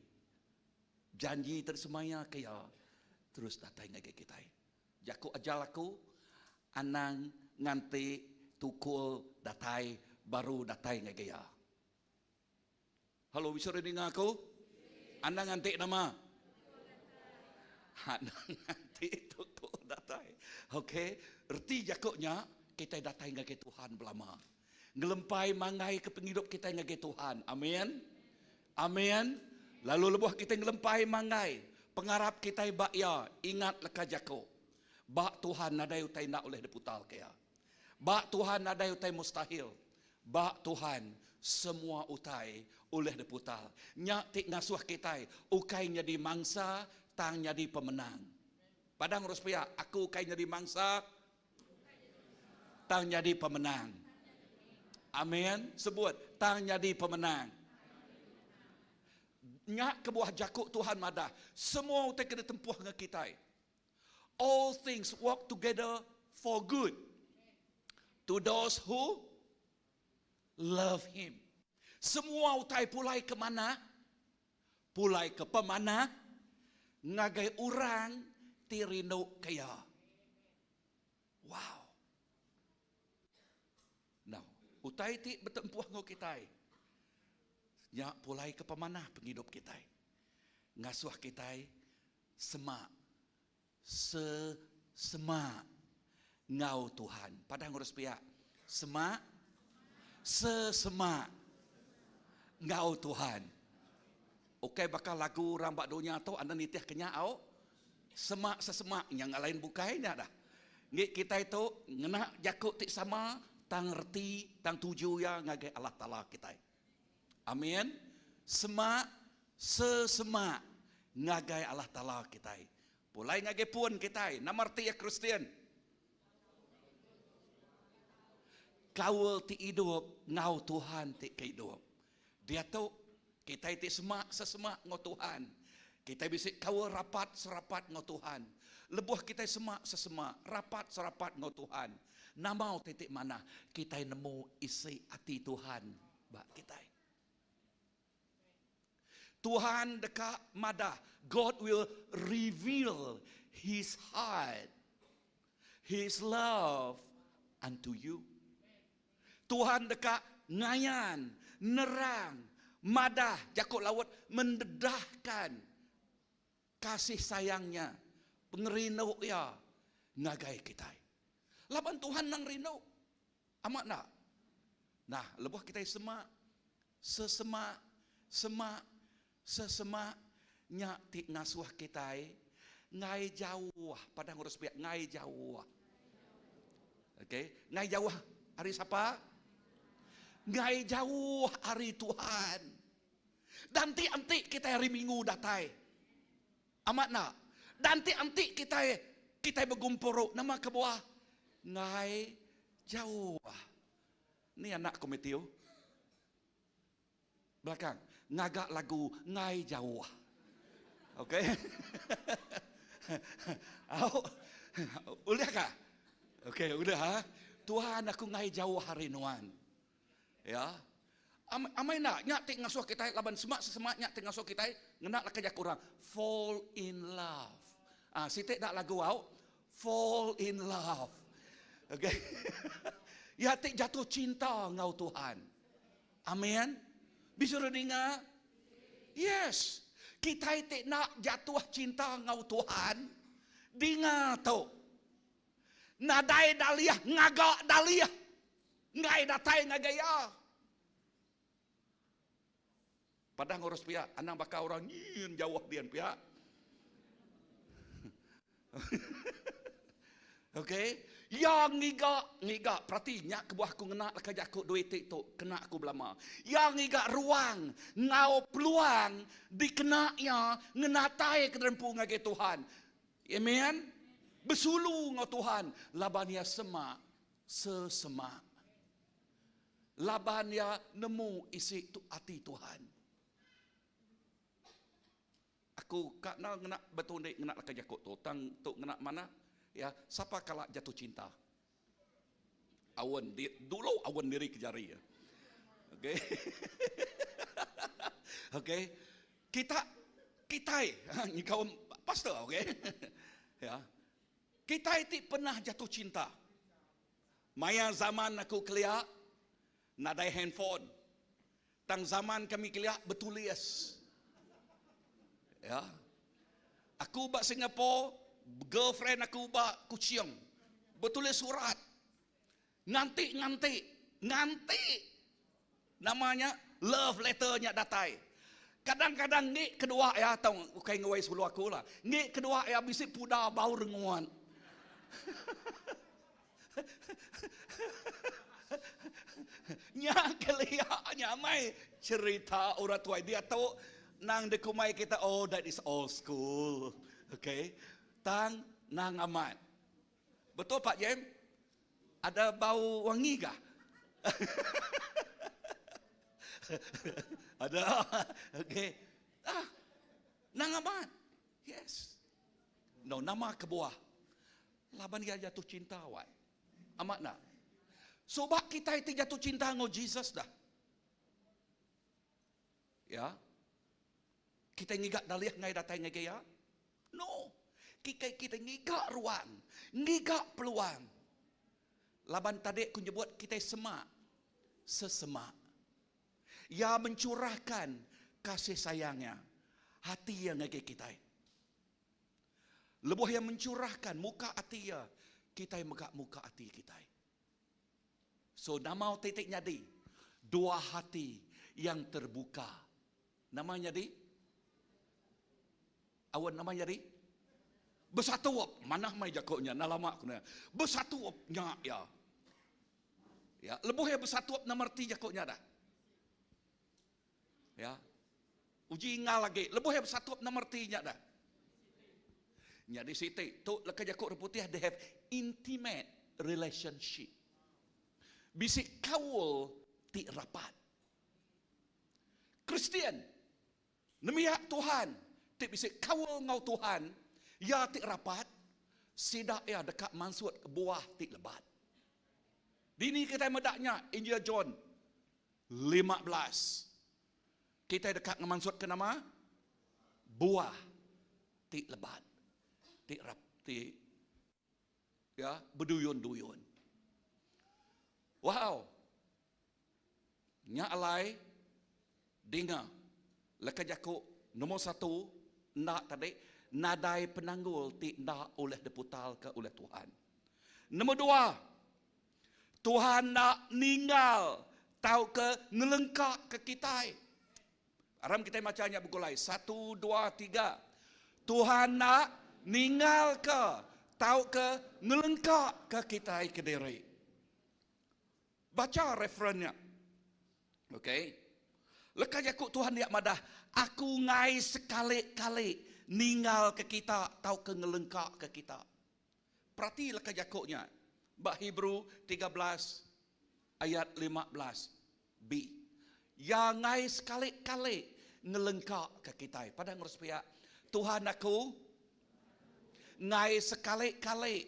janji ti disemaya ke iya terus datai ngagai kitai. Jaku ajal aku anang nganti tukul datai baru datai ngagai iya. Halo bisi orang ninga aku? Anang nganti nama? Anang nganti tukul datai. Okey, reti jaku nya kitai datai ngagai Tuhan belama. Ngelempai manggai ke pengidup kitai ngagai Tuhan. Amin. Amin. Lalu lebuh kitai ngelempai manggai, pengarap kitai ba iya, ingat leka jaku. Ba Tuhan nadai utai enda ulih diputarka iya. Ba Tuhan nadai utai mustahil. Ba Tuhan, semua utai ulih diputar. Nya ti ngasuh kitai ukai nyadi mangsa tang nyadi pemenang. Padang urus pia, aku ukai nyadi mangsa tang nyadi pemenang. Amin. Sebut, tang nyadi pemenang. Nya kebuah jaku Tuhan madah, semua utai ke ditempuh enggau kitai. All things work together for good to those who love him. Semua utai pulai ke manah, pulai ke pemanah ngagai orang ti rindu ke iya. Wow. Now, utai ti betempuh enggau kitai nya pulai ke pemanah pengidup kitai. Ngasuh kitai Semak sesemak enggau Tuhan. Padah ngurus piak. Semak sesemak enggau Tuhan. Ukai baka lagu orang ba dunya tu anda nitih ke nya au. Semak sesemak nya enggau lain bukai nya dah. Ngi kitai tu ngena jaku ti sama tang reti tang tuju iya ngagai Allah Taala kitai. Amin. Semak sesemak ngagai Allah Taala kitai. Pulai ngagai pun kitai. Nama reti iya Kristian? Kaul ti idup enggau Tuhan ti ke idup. Diatu kitai ti semak sesemak enggau Tuhan. Kitai bisi kaul rapat serapat enggau Tuhan. Lebuh kitai semak sesemak, rapat serapat enggau Tuhan, nama utai ti manah kitai nemu isi ati Tuhan ba kitai. Tuhan deka madah, God will reveal His heart, His love unto you. Tuhan deka ngayan, nerang, madah, jaku laut mendedahkan kasih sayangnya, pengerindu iya ngagai kitai. Laban Tuhan nang rindu. Amat enda? Nah, lebuh kitai semak, sesemak, semak, sesemak, nya ti ngasuh kitai ngai jauh padah ngurus piak ngai jauh. Okey, ngai jauh ari sapa? Ngai jauh ari Tuhan. Danti-anti kitai hari Minggu datai. Amat enda? Danti-anti kitai kitai begumpuru nama kebuah? Enggai jauh. Ni anak ku Matthew. Belakang ngaga lagu enggai jauh. Okey. Au. Ulih ka? Okey, udah ha. Tuhan aku enggai jauh ari nuan. Ya. Am, amai enda nya ti ngasuh kitai laban semak sesemak nya ti ngasuh kitai ngena leka jaku orang fall in love. Ah siti da lagu au fall in love. Okey. ya ti jatuh cinta enggau Tuhan. Amin. Bisi orang ninga? Yes. Kitai ti enda jatuh cinta enggau Tuhan, dinga tu. Nadai dalih ngaga dalih enggai datai ngagai iya. Padah ngurus pia, anang baka orang nyin jauh dian pia. Okey, iya ngiga ngiga perati nya kebuah aku ngena leka jaku duit ti tu kena aku belama. Iya ngiga ruang enggau peluang dikena iya ngenatai ke derempu ngagai Tuhan. Amen. Besulu enggau Tuhan laban iya semak sesemak. Laban iya nemu isi tu ati Tuhan. Aku ka enda ngena betundi ngena leka jaku tu tang tu ngena manah ya sapa kala jatuh cinta. Awen di dulu awen diri ke jari ya. Okey. Okey. Kita kitai nyengkaum pastor okey. Ya. Kitai ti pernah jatuh cinta. Maya zaman aku kelia nadai handphone. Tang zaman kami kelia betulis. Ya. Aku ba Singapore, girlfriend aku ba Kuching. Betulis surat. Nganti nganti nganti nama nya love letter nya datai. Kadang-kadang ngi kedua iya tau ukai nguai sulu aku lah. Ngi kedua iya bisi puda bau rengut. Nya kelia nya amai cerita orang tuai diatu nang dikumbai kita oh that is old school. Okay. Tang nang amat. Betul Pak Jem? Ada bau wangi kah? Ada. Okey. Ah. Nang amat. Yes. No, nama kebuah. Laban dia jatuh cinta wai. Amat nak. Sebab kita itu jatuh cinta dengan Jesus dah. Ya. Kita ngiga dalih ngai datai ngagai iya? No. Kikai kita ngiga ruang, ngiga peluang. Laban tadi aku nyebut kitai semak, sesemak. Iya mencurahkan kasih sayangnya, hati iya ngagai kitai. Lebuh iya mencurahkan muka ati iya, kitai mega muka ati kitai. So nama utai ti nyadi? Dua hati yang terbuka. Nama nyadi? Awan nama nyadi? Besatup. Manah mai jaku nya, enda lama ku nanya. Besatup nya iya. Ya, lebuh iya besatup nama reti jaku nya dah? Ya. Uji ingal agi, lebuh iya besatup nama reti nya dah? Nyadi siti, tu leka jaku orang putih they have intimate relationship. Bisi kaul ti rapat. Kristian, nembiak Tuhan ti bisi kaul enggau Tuhan, iya ti rapat, sida iya deka mansut buah ti lebat. Dini kitai meda nya Injil John 15. Kitai deka ngemansutka nama? Buah ti lebat, ti rap, ti ya beduyun-duyun. Wow. Nya alai dinga leka jaku nombor satu enda tadi nadai penanggul ti enda ulih diputarka ulih Tuhan. Nombor dua, Tuhan enda ninggal tauka ngelengkaka kitai. Aram kitai macha nya begulai. Satu, dua, tiga. Tuhan enda ninggalka tauka ngelengkaka kitai kediri. Bacha referen nya. Okey. Leka jaku Tuhan dia madah, Aku enggai sekali-kali ninggalka kita tauka ngelengkaka kita. Perati leka jaku nya ba Hebrew 13 ayat 15 b. Iya enggai sekali-kali ngelengkaka kitai. Padah ngurus pia, Tuhan aku enggai sekali-kali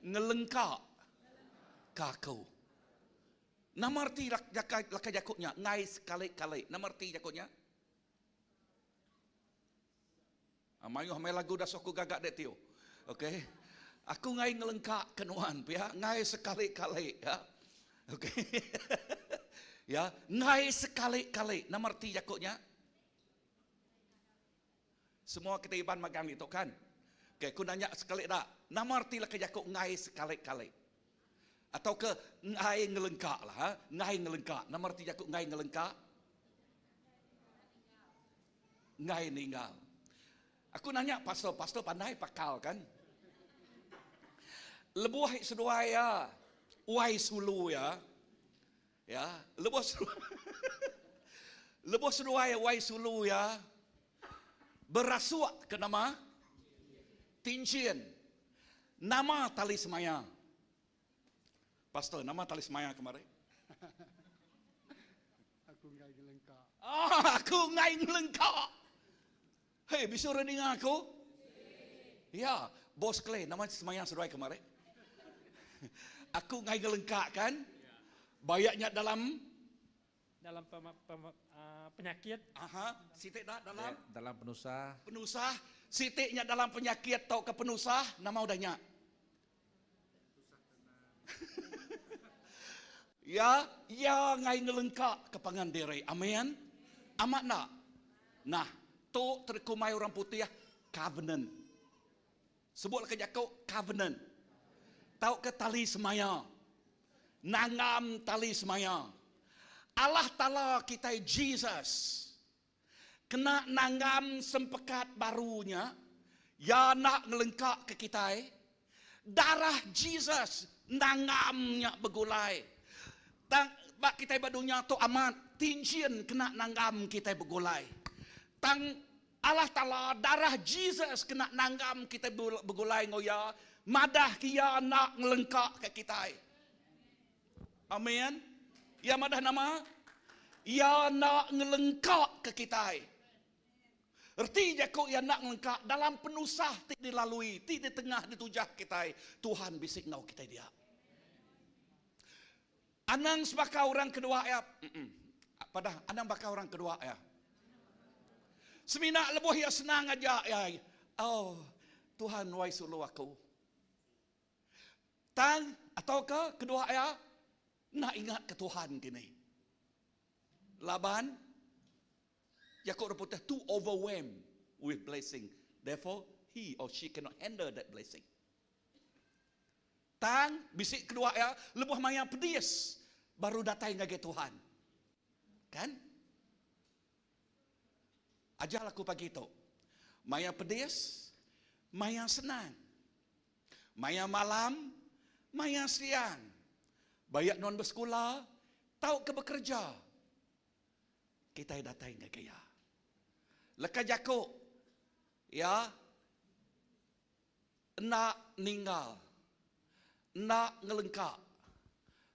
ngelengkaka aku. Nama reti leka jaku nya enggai sekali-kali? Nama reti jaku nya? Mayuh amai lagu dasuh aku gaga dek tiu. Okey. Aku enggai ngelengka ke nuan pia, enggai sekali-kali ya. Okey. Ya, enggai sekali-kali. Nama reti jaku nya? Semua kita Iban magang ditu kan? Okey, aku nanya sekali da. Nama reti leka jaku enggai sekali-kali? Atau ke enggai ngelengka lah. Ha? Enggai ngelengka. Nama reti jaku enggai ngelengka? Enggai ninggal. Aku nanya pastor, pastor pandai pakal kan? Lebuh seduai ya, wai sulu ya. Ya, lebuh lebuh seduai wai sulu ya berasuk ke nama tinchin nama tali semaya. Pastor, nama tali semaya kemari? Aku enggai ngelengka. Ah, aku enggai ngelengka. Hei, bisi orang ninga aku? Ya, bos Clay, nama semaya seduai kemari? Aku enggai ngelengka kan? Bayak nya dalam dalam pem, pem, uh, penyakit. Aha, sitik dah dalam ya, dalam penusah. Penusah, sitik nya dalam penyakit atau ke penusah, nama udah nya. Ya, iya ngai ngelengka ke pangan diri. Amin. Amat enda? Nah, tu terkumai orang putih covenant. Sebut ke jaku covenant. Tauka tali semaya. Nanggam tali semaya. Allah Taala kitai Jesus Kena nanggam sempekat baru nya, Iya enda ngelengkaka kitai. Darah Jesus nanggam nya begulai. Tang ba kitai ba dunya tu amat tinchin kena nanggam kitai begulai. Tang Allah Taala darah Jesus kena nanggam kitai begulai enggau Iya, madahka Iya enda ngelengkaka kitai. Amin. Iya madah nama? Iya enda ngelengka ke kitai. Reti jaku iya enda ngelengka dalam penusah ti dilalui, ti ditengah ditujah kitai, Tuhan bisi enggau kitai dia. Anang sebaka orang kedua iya. Padah anang baka orang kedua iya. Semina lebuh iya senang aja iya. Oh, Tuhan wai sulu aku. Tang atauka kedua iya enda ingatka Tuhan kini. Laban jaku orang putih too overwhelmed with blessing. Therefore, he or she cannot handle that blessing. Tang bisi kedua iya lebuh maya pedis baru datai ngagai Tuhan. Kan? Ajar aku pagi tu. Maya pedis, maya senang. Maya malam, maya siang. Bayak nuan besekula tauka bekereja, kitai datai ngagai Iya. Leka jaku Iya enda ninggal, enda ngelengka.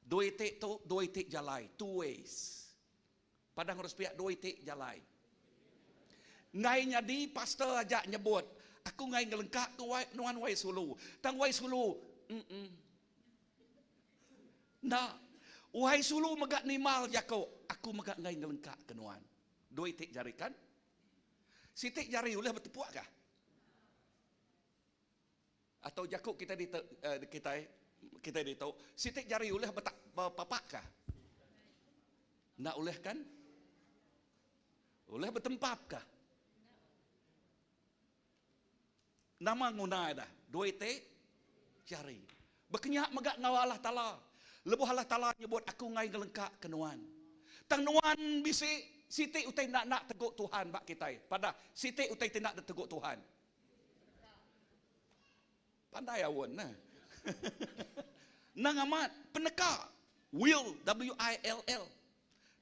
Dua iti tu, dua iti jalai, two ways. Padah ngurus piak dua iti jalai. Enggai nyadi pastor aja nyebut, aku enggai ngelengka ke wai nuan wai sulu. Tang wai sulu, mm Enda. Wai sulu mega nimbal jaku, aku mega enggai ngelengka ke nuan. Dua iti jari kan? Siti jari ulih betepuk kah? Atau jaku kitai ditu kitai kitai ditu siti jari ulih betak bepapak ka? Enda ulih kan? Ulih betempap ka? Nama nguna ida? Dua iti jari. Bekenya mega enggau Allah Taala. Lebuh Allah Taala nyebut aku enggai ngelengka ke nuan. Tang nuan bisi siti utai enda enda tegu Tuhan ba kitai. Padah siti utai ti enda ditegu Tuhan. Pandai aun neh. Nang amat peneka will W I L L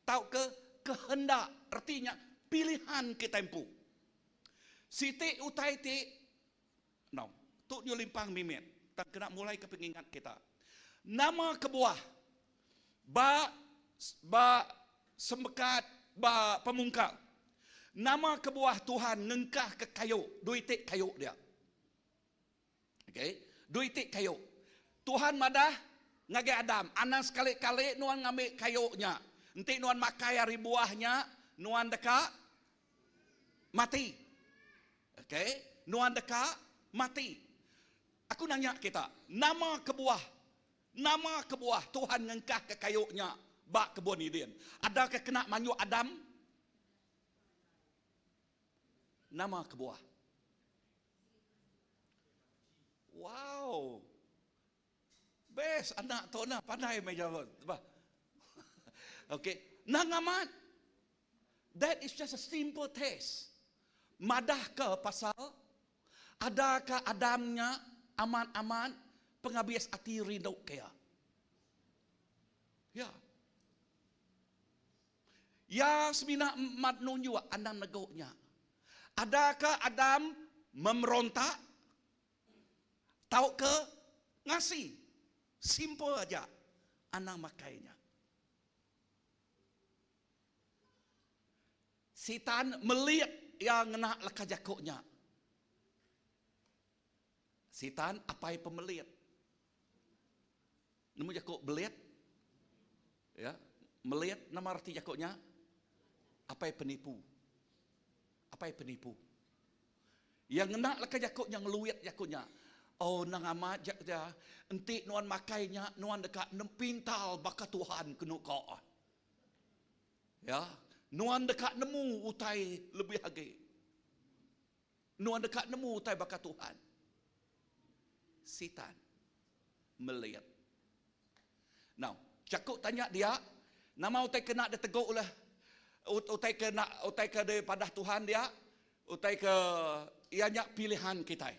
tauka kehendak reti nya pilihan kitai empu. Siti utai ti no, tu nyu limpang mimit tang kena mulai ke pengingat kita. Nama kebuah ba ba sempekat ba pemungkal nama kebuah Tuhan ngengkah ke kayu dua iti kayu dia. Okay, dua iti kayu. Tuhan madah ngagai Adam, anang sekali-kali nuan ngambi kayu nya. Enti nuan makai ari buah nya, nuan deka mati. Okay, nuan deka mati. Aku nanya kita, nama kebuah nama kebuah Tuhan ngengkahka kayu nya ba kebun Eden? Adakah kena manjuk Adam? Nama kebuah? Wow. Best anak tu nah pandai meh jawab. Okey, nang amat. That is just a simple test. Madah ke pasal adakah Adamnya amat-amat pengabis ati rindu ke iya. Ya. Iya semina mat nunjuk anang negu nya. Adakah Adam memberontak tauka ngasi? Simple aja anang makai nya. Sitan melit iya ngena leka jaku nya. Sitan apai pemelit. Nemu jaku belit? Ya, melit nama reti jaku nya? Apai penipu. Apai penipu. Iya ngena leka jaku nya ngeluit jaku nya. Oh nang amat ja ja enti nuan makai nya nuan deka pintal baka Tuhan kenu ko. Ya, nuan deka nemu utai lebih agi. Nuan deka nemu utai baka Tuhan. Sitan melit. Now, jaku tanya dia, nama utai kena ditegu oleh utai ke nak utai ke dipadah Tuhan dia, utai ke iya nya pilihan kitai.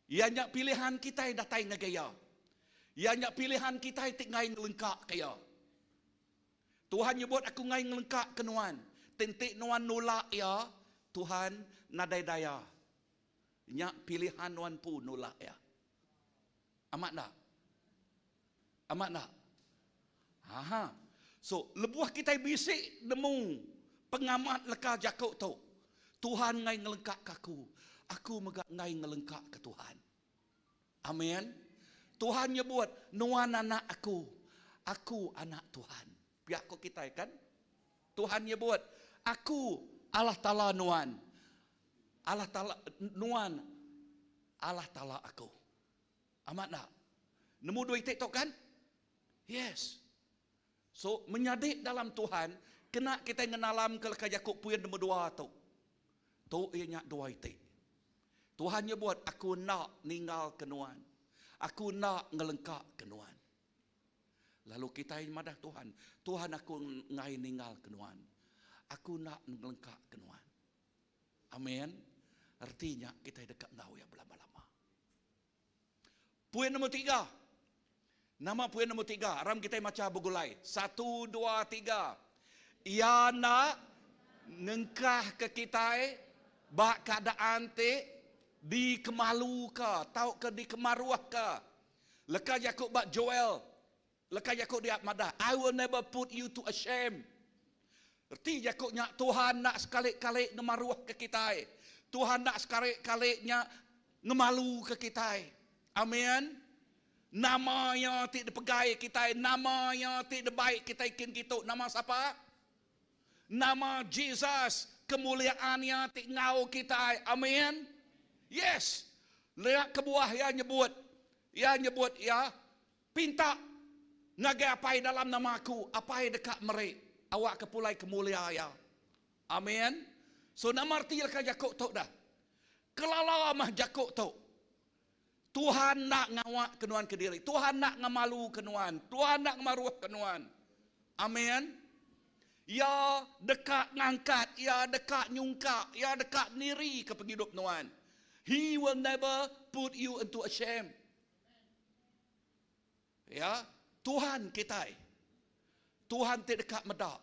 Iya nya pilihan kitai datai ngagai Iya. Iya nya pilihan kitai ti enggai ngelengkaka Iya. Tuhan nyebut aku enggai ngelengkaka nuan. Ti enti nuan nulak Iya, Tuhan nadai daya. Nya pilihan nuan empu nulak Iya. Amat enda? Amat enda? Aha. So, lebuh kitai bisi nemu pengamat leka jaku tu, Tuhan enggai ngelengkaka aku, aku mega enggai ngelengkaka Tuhan. Amin. Tuhan nyebut, nuan anak aku, aku anak Tuhan. Pia ko kitai kan? Tuhan nyebut, aku Allah Taala nuan. Allah Taala nuan Allah Taala aku. Amat enda? Nemu dua iti tu kan? Yes. So, menyadi dalam Tuhan, kena kitai ngenalam ke leka jaku puin nombor dua tu. Tu iya nya dua iti. Tuhan nyebut, aku enda ninggal ke nuan. Aku enda ngelengka ke nuan. Lalu kitai madah Tuhan, Tuhan aku enggai ninggal ke nuan. Aku enda ngelengka ke nuan. Amin. Reti nya kitai deka enggau iya belama-lama. Poin nombor tiga. Nama poin nombor tiga? Aram kitai macha begulai. Satu, dua, tiga. Iya enda ngengkahka kitai ba keadaan ti dikemaluka tauka dikemaruhka. Leka jaku ba Joel, leka jaku dia madah, I will never put you to a shame. Reti jaku nya Tuhan enda sekali-kali ngemaruhka kitai. Tuhan enda sekali-kali nya ngemaluka kitai. Amin. Nama iya ti dipegai kitai, nama iya ti dibai kitai kin kitu, nama sapa? Nama Jesus, kemuliaan iya ti enggau kitai. Amin. Yes. Nya kebuah iya nyebut, iya nyebut iya Pinta ngagai Apai dalam nama Aku, Apai deka meri awakka pulai kemulia Iya. Amin. So nama reti leka jaku tu dah? Kelala mah jaku tu. Tuhan enda ngawa ke nuan kediri. Tuhan enda ngemalu ke nuan. Tuhan enda ngemaruh ke nuan. Amin. Iya deka ngangkat, Iya deka nyungkak, Iya deka niri ke pengidup nuan. He will never put you into a shame. Ya, Tuhan kitai. Tuhan ti deka meda.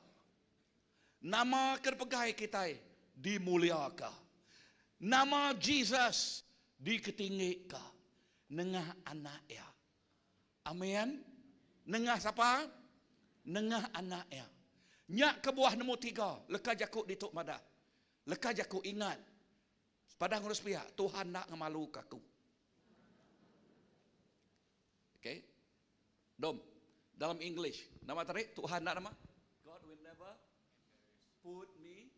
Nama ke dipegai kitai dimuliaka. Nama Jesus diketinggika nengah Anak Iya. Amin. Nengah sapa? Nengah Anak Iya. Nya kebuah nemu tiga leka jaku ditu madah. Leka jaku ingat. Padah ngurus pia, Tuhan enda ngemaluka aku. Okay. Dom, dalam English, nama tadi Tuhan enda nama? God will never put me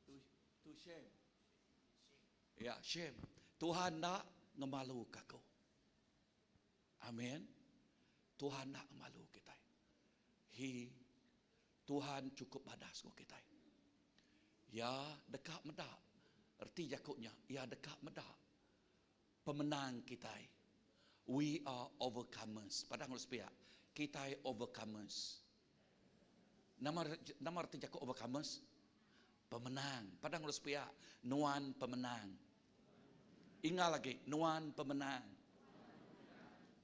to to shame. Ya, shame. Tuhan enda ngemaluka aku. Amin. Tuhan enda ngemalu kitai. He Tuhan cukup badas enggau kitai. Iya deka meda. Reti jaku nya, iya deka meda. Pemenang kitai. We are overcomers. Padah enggau sepiak, kitai overcomers. Nama nama reti jaku overcomers? Pemenang. Padah enggau sepiak, nuan pemenang. Ingal agi, nuan pemenang.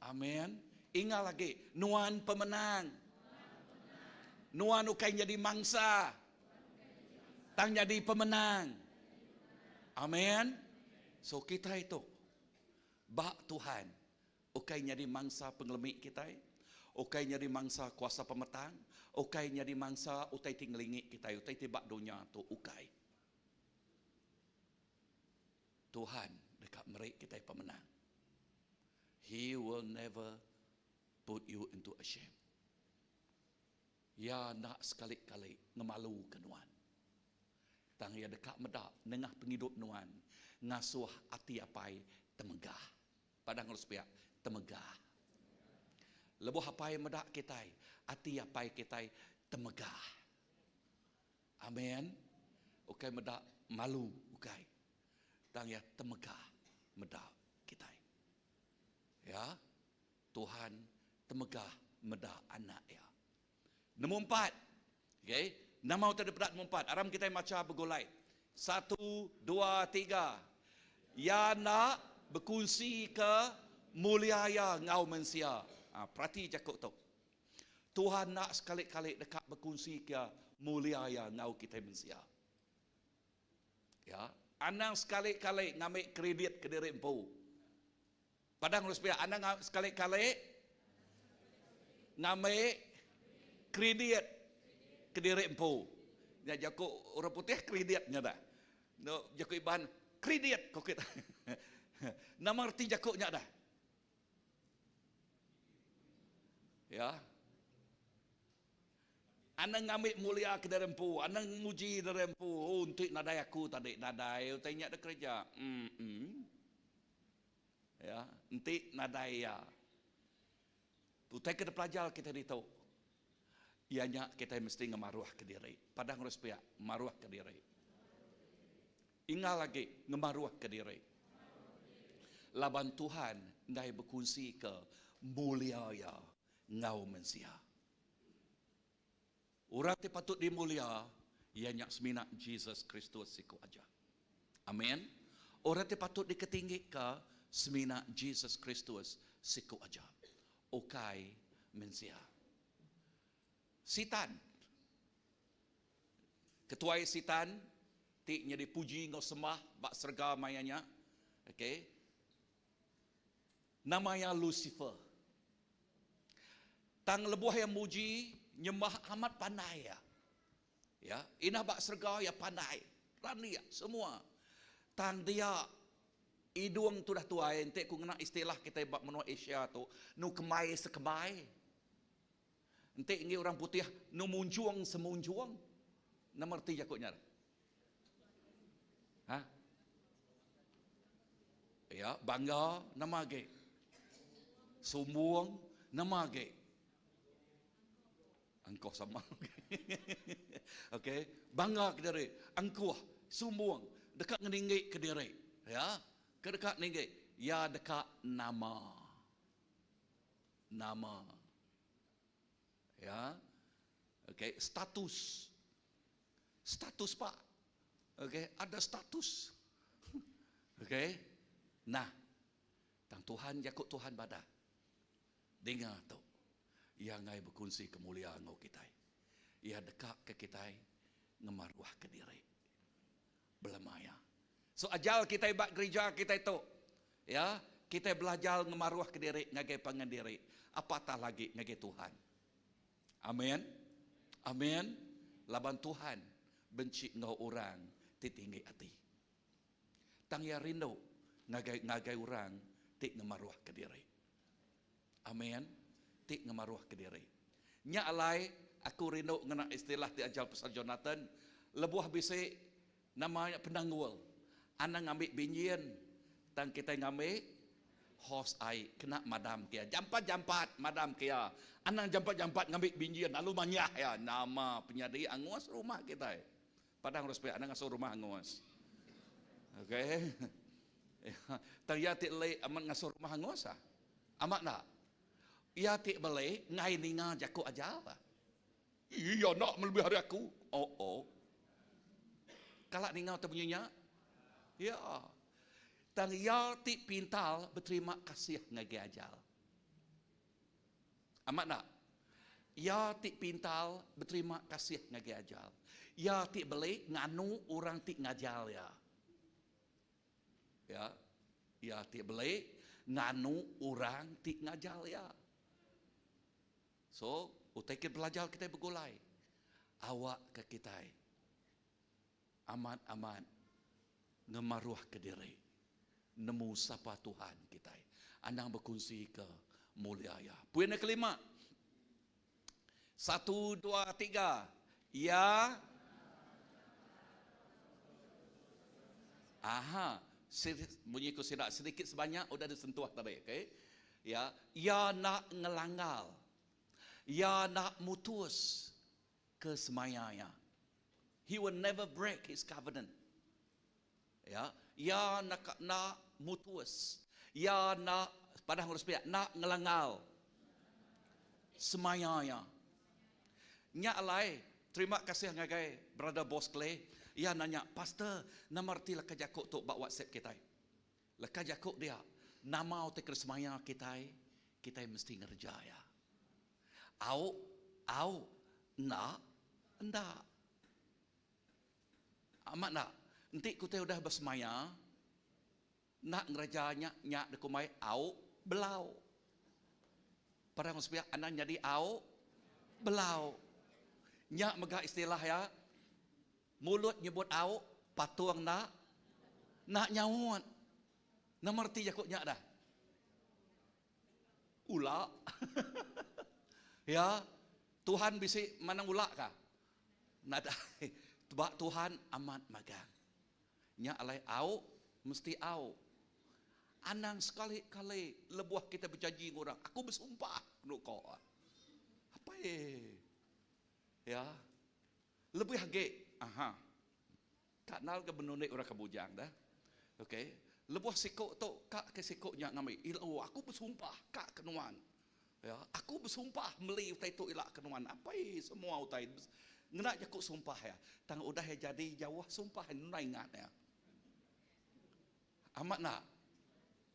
Amen. Ingal agi, nuan pemenang. Nuan ukai nyadi mangsa. Tang nyadi pemenang. Amen. So kitai tu ba Tuhan ukai nyadi mangsa pengelemi kitai, ukai nyadi mangsa kuasa pemetang, ukai nyadi mangsa utai ti ngelingi kitai, utai ti ba dunya tu ukai. Tuhan deka meri kitai pemenang. He will never put you into a shame. Iya enda sekali-kali ngemaluka nuan. Tang Iya deka meda nengah pengidup nuan ngasuh ati Apai temegah. Padah enggau sepiak, temegah. Lebuh Apai meda kitai, ati Apai kitai temegah. Amen. Ukai meda malu, ukai. Tang Iya temegah meda kitai. Ya. Tuhan temegah meda anak iya. Nombor empat. Okay. Nama utai dipeda nombor empat. Aram kitai macha begulai. Satu, dua, tiga. Iya enda bekunsi ke mulia iya enggau mensia. Ha, perati jaku tu. Tuhan enda sekali-kali deka bekunsi ke mulia iya enggau kitai mensia. Ya, anang sekali-kali ngambi kredit ke diri empu. Padang urus pia anang sekali-kali ngambi kredit kediri empu. Nya jaku orang putih kredit nya dah. No jaku Iban kredit ko kita. Nama reti jaku nya dah? Ya. Anang ngambi mulia ke diri empu, anang nguji diri empu. Oh enti nadai aku tadi nadai utai nya da kereja. Emm. Ya, enti nadai iya. Utai ke dipelajar kitai ditu, iya nya kitai mesti ngemaruhka diri. Padah ngurus pia, maruhka diri. Ingal agi ngemaruhka diri. Laban Tuhan enggai bekunsika mulia iya enggau mensia. Orang ti patut dimulia iya nya semina Jesus Kristus siku aja. Amen. Orang ti patut diketinggika semina Jesus Kristus siku aja, ukai mensia. Sitan. Ketuai Sitan ti nyadi puji enggau sembah ba serega maya nya, okey. Nama iya Lucifer. Tang lebuh iya muji, nyembah amat pandai iya. Ya, indah ba serega iya pandai. Landik semua. Tang dia idung tudah tuai enti ku ngena istilah kitai ba menua Asia tu nu kembai sekembai. Enti enggi orang putih nu munjung semunjung. Nama reti jaku nya? Ha? Ya, bangga nama agi? Sumbung nama agi? Angkuh sama. Okey, bangga ke diri, angkuh, sumbung, deka ngeninggi ke diri. Ya, ke deka ninggi, ya deka nama. Nama. Ya. Okey, status. Status pak. Okey, ada status. Okey. Nah, tang Tuhan jaku Tuhan badah. Dinga tu. Iya enggai bekunsi kemulia enggau kitai. Iya deka ke kitai ngemaruhka diri belama iya. So ajal kitai ba gerija kitai tu, ya, kitai belajar ngemaruhka diri ngagai pangan diri, apatah lagi ngagai Tuhan. Amen. Amen. Laban Tuhan benci enggau orang ti tinggi ati. Tang iya rindu ngagai ngagai orang ti ngemaruhka diri. Amen. Ti ngemaruhka diri. Nya alai aku rindu ngena istilah ti ajar pasal Jonathan lebuh bisi nama nya penanggul. Anang ngambi binjin tang kitai ngambi hos ai kena madam ke iya. Jampat-jampat madam ke iya. Anang jampat-jampat ngambi binjin lalu manyah iya. Nama penyadi angus rumah kitai. Padang urang sepiak anang ngasuh rumah angus. Okey. Tang iya ti lei amat ngasuh rumah angus ah. Amat enda? Iya ti beli enggai ninga jaku ajar ah. Iya enda melebih ari aku. Oh oh. Kala ninga utai bunyi nya? Ya. Tang iya ti pintar beterima kasih ngagai ajar. Amat enda? Iya ti pintar beterima kasih ngagai ajar. Iya ti beli nganu orang ti ngajar iya. Ya. Iya ti beli nganu orang ti ngajar iya. So, utai ke belajar kitai begulai. Awakka kitai amat-amat ngemaruhka diri nemu sapa Tuhan kitai. Anang bekunsika mulia Iya. Poin yang kelima. Satu, dua, tiga. Iya. Aha. Munyi ku sida sedikit sebanyak udah disentuh tadi, okey. Ya, iya enda ngelanggar. Iya enda mutus ke semaya iya. He will never break his covenant. Ya, iya enda enda mutus. Iya enda padah ngurus pia, enda ngelanggar semaya iya. Nya alai terima kasih ngagai brother Boss Clay. Iya nanya, Pastor, nama reti leka jaku tu ba WhatsApp kitai? Leka jaku dia, nama utai ke semaya kitai, kitai mesti ngereja iya. Au, au, enda, enda. Amat enda? Enti kitai udah besemaya, enda ngereja nya, nya dikumbai au belau. Padahal wang sepiak anang nyadi au belau. Nya mega istilah iya, mulut nyebut au, patung enda, enda nyaut. Nama reti jaku nya dah? Ula. Ya, Tuhan bisi manang ula ka? Nadai. Ba Tuhan amat magang. Nya alai au mesti au. Anang sekali-kali lebuh kita bejanji enggau orang, aku besumpah kenu ko. Apai. Ya. Lebih agi, aha. Ka nal ke benundi orang ke bujang dah. Okey. Lebuh siku tu ka ke siku nya ngambi, ila oh aku besumpah ka ke nuan. Ya, aku besumpah meli utai tu ila ke nuan. Apai semua utai ngena jaku sumpah iya. Tang udah iya jadi jauh sumpah iya nunda ingat iya. Amat enda?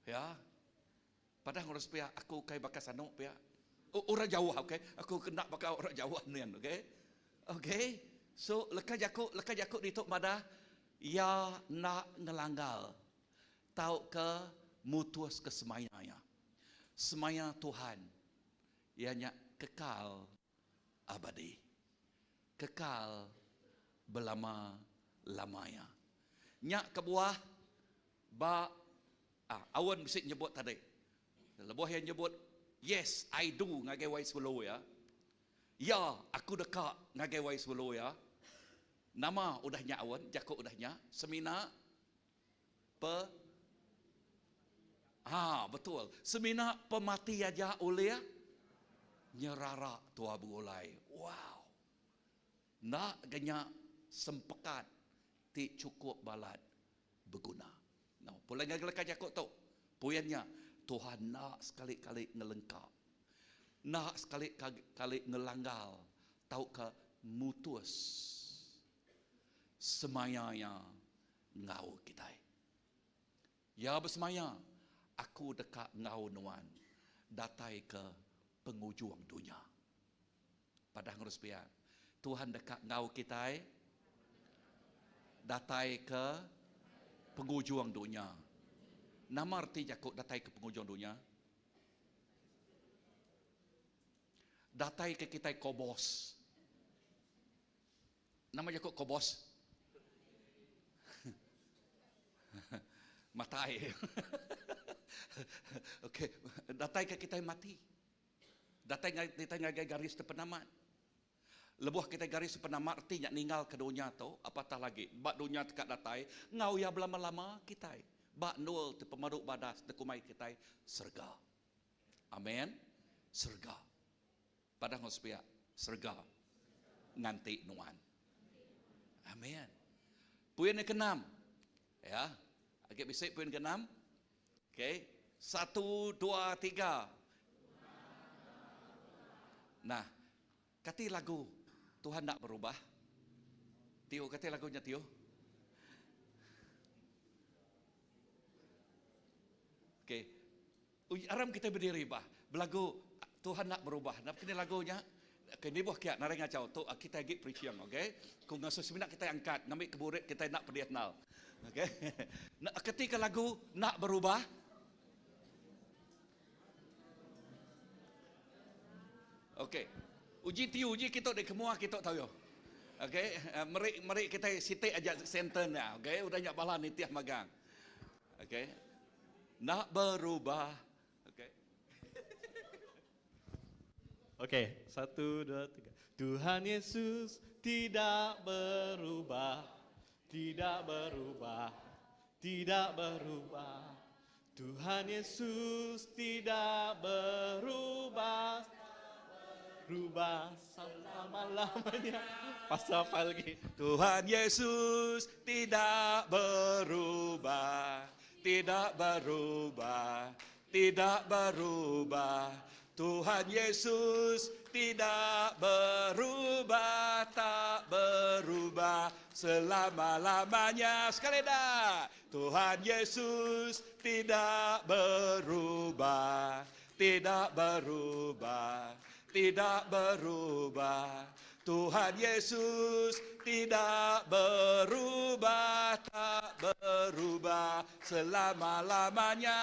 Ya. Padah ngurus pia aku ukai baka sanu pia. Orang jauh okey. Aku kena baka orang jauh nian okey. Okey. So leka jaku leka jaku ditu madah iya enda ngelanggar tauka mutuska semaya iya. Semaya Tuhan iya nya kekal abadi. Kekal belama-lama iya. Nya kebuah ba Ah, Awen bisi nyebut tadi. Lebuh iya nyebut yes, I do ngagai wai sulu iya. Ya, aku deka ngagai wai sulu iya. Nama udah nya Awen, jaku udah nya semina pe Ah, betul. Semina pemati aja ulih nyerara tua begulai. Wow. Enda ga nya sempekat ti chukup balat beguna. No, pulai ngagai leka jaku tu. Puyan nya, Tuhan enda sekali-kali ngelengka, enda sekali-kali ngelanggar tauka mutus semaya Iya enggau kitai. Iya besemaya, Aku deka enggau nuan datai ke pengujung dunya. Padah ngurus pia. Tuhan deka enggau kitai datai ke pengujung dunya. Nama reti jaku datai ke pengujung dunya? Datai ke kitai kobos. Nama jaku kobos? Matai. Okey, datai ke kitai mati. Datai kitai ngagai garis te penamat. Lebuh kitai garis penamat reti nya ninggal ke dunya tu, apatah lagi ba dunya te ka datai enggau iya belama-lama kitai ba endur te pemadu badas te kumbai kitai serega. Amen. Serega. Padah enggau sepiak, serega nganti nuan. Amen. Puin yang keenam. Ya. Agi bisi puin keenam. Okey. Satu, dua, tiga. Nah, kati lagu Tuhan nak berubah? Tio, kati lagunya Tio? Okey. Aram kitai bediri bah belagu Tuhan enda berubah. Napa kini lagu nya? Okey nibuh kia narai ngachau tu kitai agi preaching okey. Ku ngasuh semina kitai angkat ngambi ke burit kitai enda pedih enal. Okey. Ketika lagu enda berubah Okey. Uji tiu uji kitu di kemua kitu tau yo. Okey, meri meri kitai siti aja sentence nya okey. Udah nya bala nitih magang. Okey. Enda berubah. Okey. Okey, satu, dua, tiga. Tuhan Yesus tidak berubah, tidak berubah, tidak berubah. Tuhan Yesus tidak berubah, berubah selama-lamanya. Pasal apa lagi? Tuhan Yesus tidak berubah, tidak berubah, tidak berubah. Tuhan Yesus tidak berubah, tak berubah selama-lamanya. Sekali dah. Tuhan Yesus tidak berubah, tidak berubah, tidak berubah. Tuhan Yesus tidak berubah, tak berubah selama-lamanya.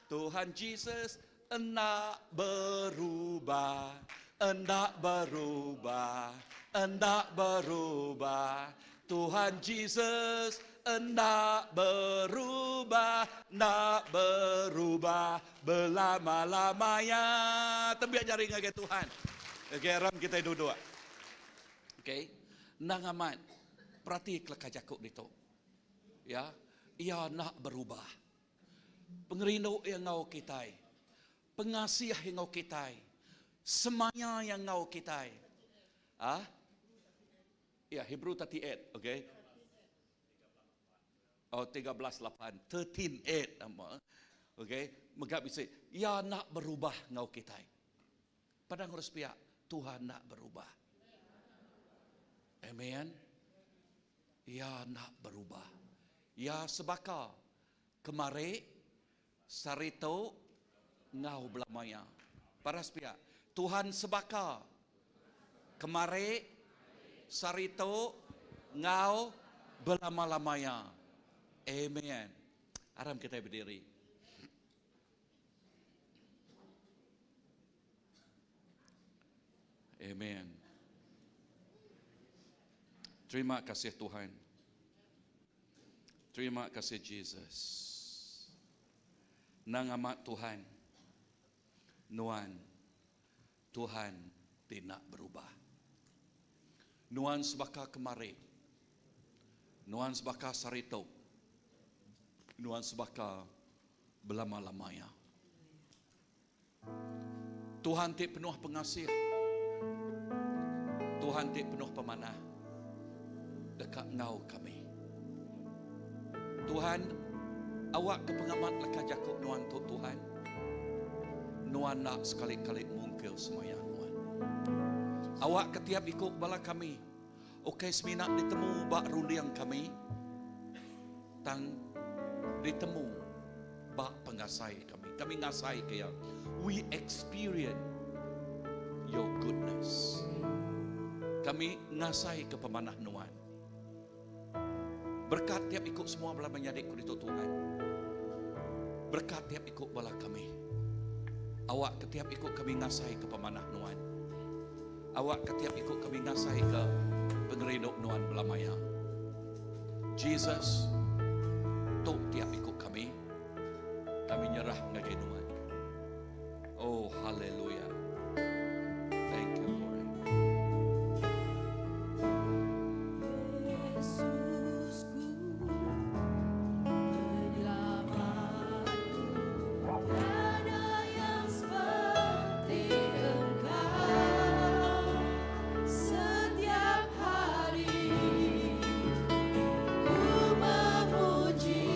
Tuhan Jesus enda berubah, enda berubah, enda berubah. Tuhan Jesus enda berubah, enda berubah belama-lamanya. Tembiak jari ngagai Tuhan. Okey, aram kitai duduk. Okey. Endang amat perati keleka jaku ditu. Ya, iya enda berubah. Pengerindu iya enggau kitai. Pengasih iya enggau kitai. Semaya iya enggau kitai. Ah? Ya, Hebrew 38, okey. Oh, 13 8, 13 8 nama. Okey, mega bisi iya enda berubah enggau kitai. Padang urus pia, Tuhan enda berubah. Amen. Iya enda berubah. Iya sebaka kemari, sehari tu enggau belama iya. Paras pia, Tuhan sebaka kemari, sehari tu enggau belama-lama iya. Amen. Aram kitai bediri. Amen. Terima kasih Tuhan. Terima kasih Jesus. Nang amat Tuhan. Nuan Tuhan ti enda berubah. Nuan sebaka kemari. Nuan sebaka saritu. Nuan sebaka belama-lama iya. Tuhan ti penuh pengasih, Tuhan ti penuh pemanah deka enggau kami. Tuhan, awakka pengamat leka jaku Nuan tu Tuhan. Nuan enda sekali-kali mungkil semaya Nuan. Awakka tiap iku bala kami ukai semina ditemu ba runding kami tang ditemu ba pengasai kami. Kami ngasaika iya. We experience your goodness. Kami ngasai ke pemanah Nuan. Berkat tiap iku semua bala menyadi ku ditu Tuhan. Berkat tiap iku bala kami. Awak ke tiap iku kami ngasai ke pemanah Nuan. Awak ke tiap iku kami ngasai ke pengerindu Nuan belamaya. Jesus, tu tiap iku kami. Kami nyerah ngagai Nuan. Oh, hallelujah. Thank you, Lord. Yesusku, penyelamatku, tiada yang seperti Engkau. Setiap hari ku memuji.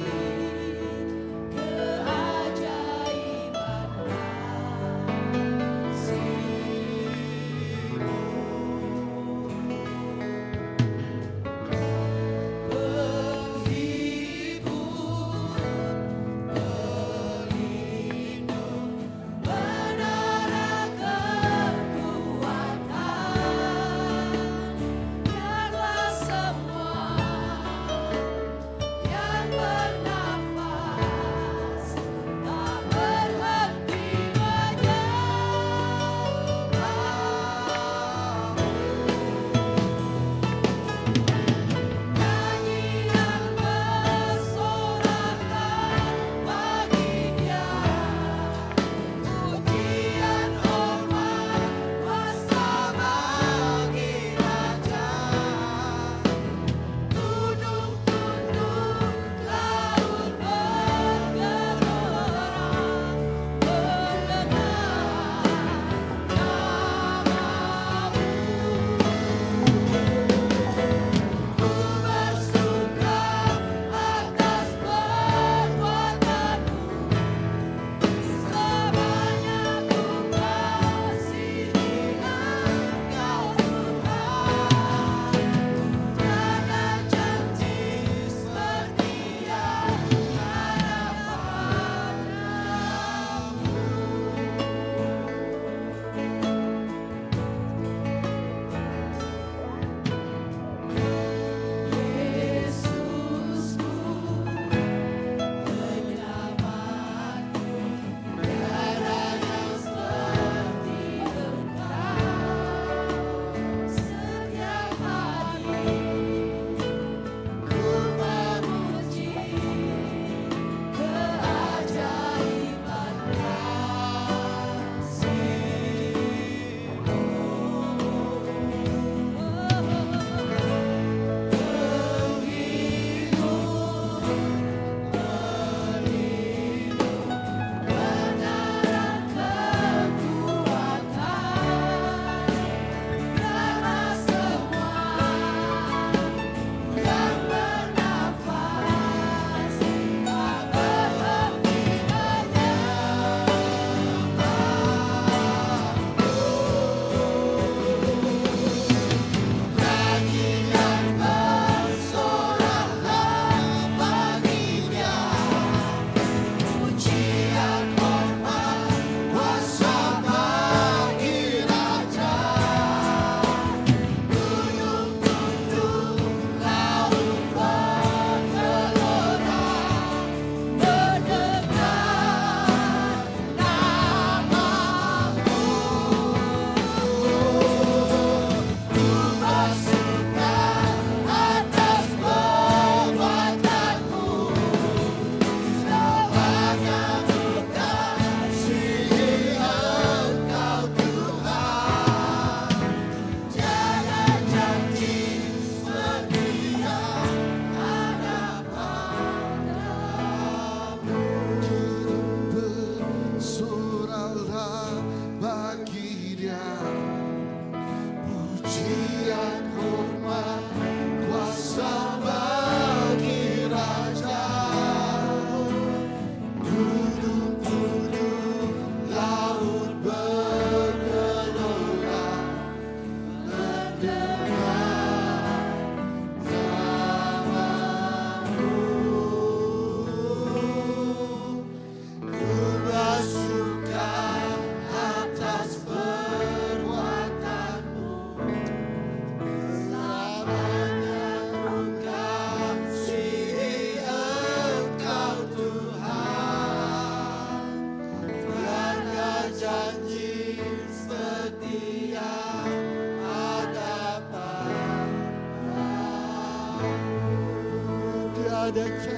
Tiada janji.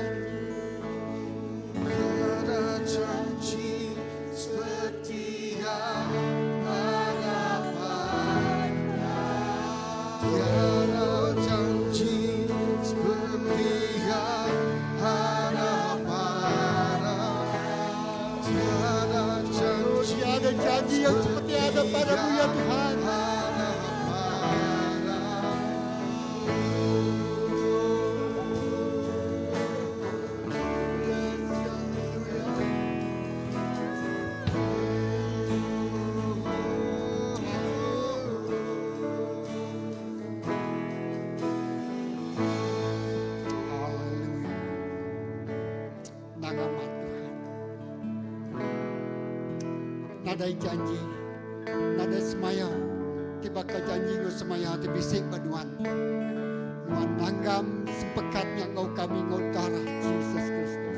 Tiada janji seperti yang ada pada Tiada janji seperti yang ada pada Tiada janji Tiada janji yang seperti ada padamu ya Tuhan. ada pada Yes, hallelujah. Hallelujah. Nagamat Tuhan. Nadai janji, nadai semaya. Ti baka janji enggau semaya ti bisi ba nuan. Nuan nanggam sempekat nya enggau kami enggau darah Jesus Kristus.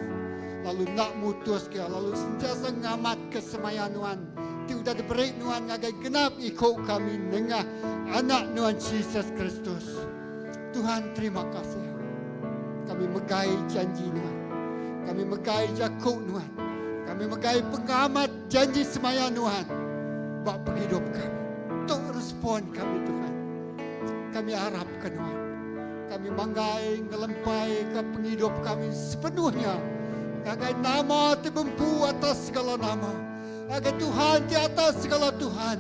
Lalu enda mutus ke lalu sentiasa ngamatka semaya nuan ti udah diberi nuan ngagai genap iku kami nengah anak nuan Jesus Kristus. Tuhan terima kasih. Kami megai janji nuan. Kami megai jaku nuan. Kami megai pengamat janji semaya nuan ba pengidup kami. Tu respon kami Tuhan. Kami arap ke nuan. Kami manggai ngelempai ke pengidup kami sepenuhnya ngagai nama ti bempu atas segala nama. Ngagai Tuhan ti atas segala Tuhan.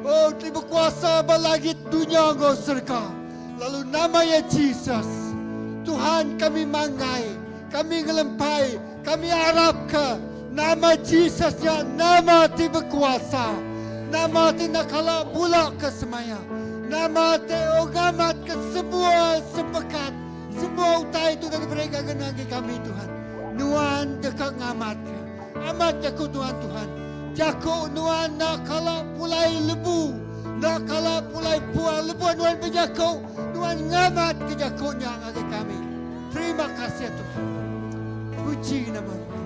Oh ti bekuasa ba langit dunya enggau serega. Lalu nama iya Jesus. Tuhan kami manggai, kami ngelempai, kami arapka nama Jesus nya nama ti bekuasa, nama ti enda kala bula ke semaya, nama ti ngamatka semua sempekat, semua utai ti udah diberi ngagai ngagai kami Tuhan. Nuan deka ngamatka. Amat jaku Tuhan Tuhan. Jaku nuan enda kala pulai lebu, enda kala pulai puang lebuh nuan bejaku, nuan ngamatka jaku nya ngagai kami. Terima kasih Tuhan. Puji nama nuan.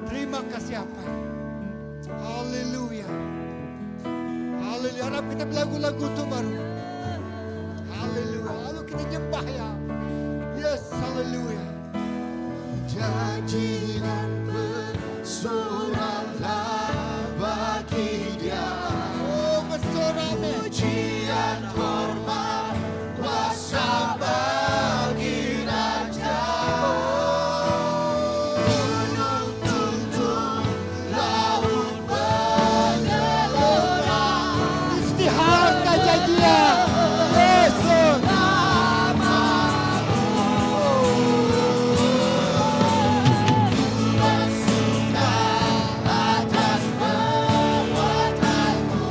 Terima kasih Apai. Haleluya. Haleluya. Harap kita belagu-lagu tu baru. Haleluya. Lalu kita nyembah ya. Yes, haleluya. Janji dan bersoraklah bagi dia. Oh, bersorak amin. Pujian hormat kuasa bagi Raja. Gunung tunduk, laut bergelora. Isytiharkan janjinya. Yes, Lord. Bersuka atas perbuatanmu,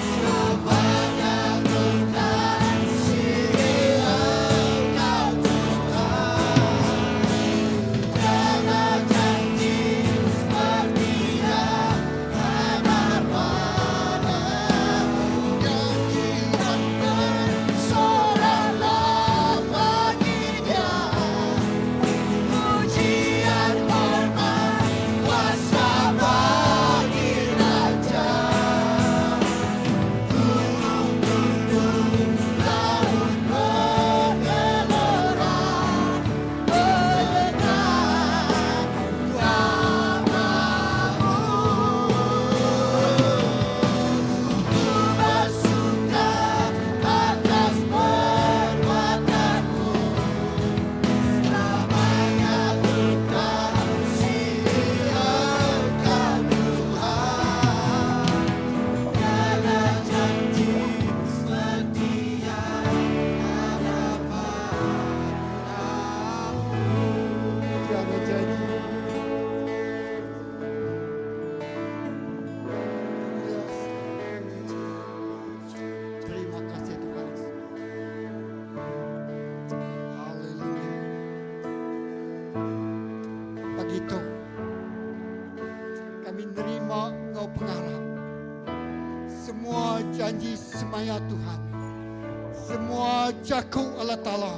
sebanyak kekasih Engkau Tuhan. Tiada janji seperti yang ada padamu. Janji dan bersoraklah bagi Dia. Pujian hormat kuasa bagi Raja. Gunung tunduk, laut bergelora, mendengar namamu. Ku bersuka atas perbuatanmu. Selamanya kekasih Engkau Tuhan. Tiada janji seperti yang ada padamu. Tiada janji. Yes. Terima kasih Tuhan. Haleluya. Pagi itu kami nerima engkau pengarap. Semua janji semaya Tuhan. Semua jaku Allah Ta'ala.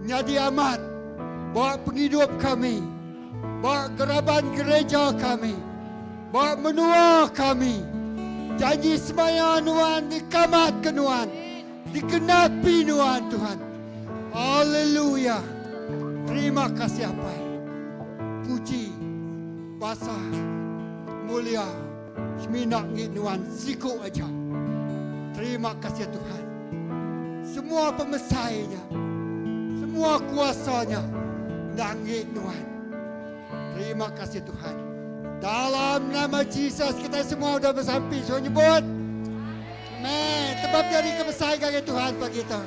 Nyadi amat. Ba pengidup kami. Ba geraban gereja kami. Ba menua kami. Janji semaya nuan dikamat ke nuan. Dikenapi nuan Tuhan. Haleluya. Terima kasih Apai. Puji, basa, mulia semina ngi nuan siku aja. Terima kasih Tuhan. Semua pemesai nya, semua kuasa nya endang ngi nuan. Terima kasih Tuhan. Dalam nama Jesus kita semua udah besampi semua nyebut. Amen. Tebab jari ke besai ngagai Tuhan pagi tu.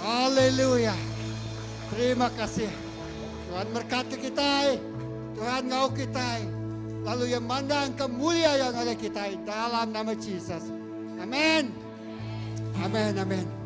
Haleluya. Terima kasih. Tuhan berkati kita. Tuhan ngau kita. Lalu yang mandang kemulia yang ada kita dalam nama Jesus. Amen. Amen. Amen.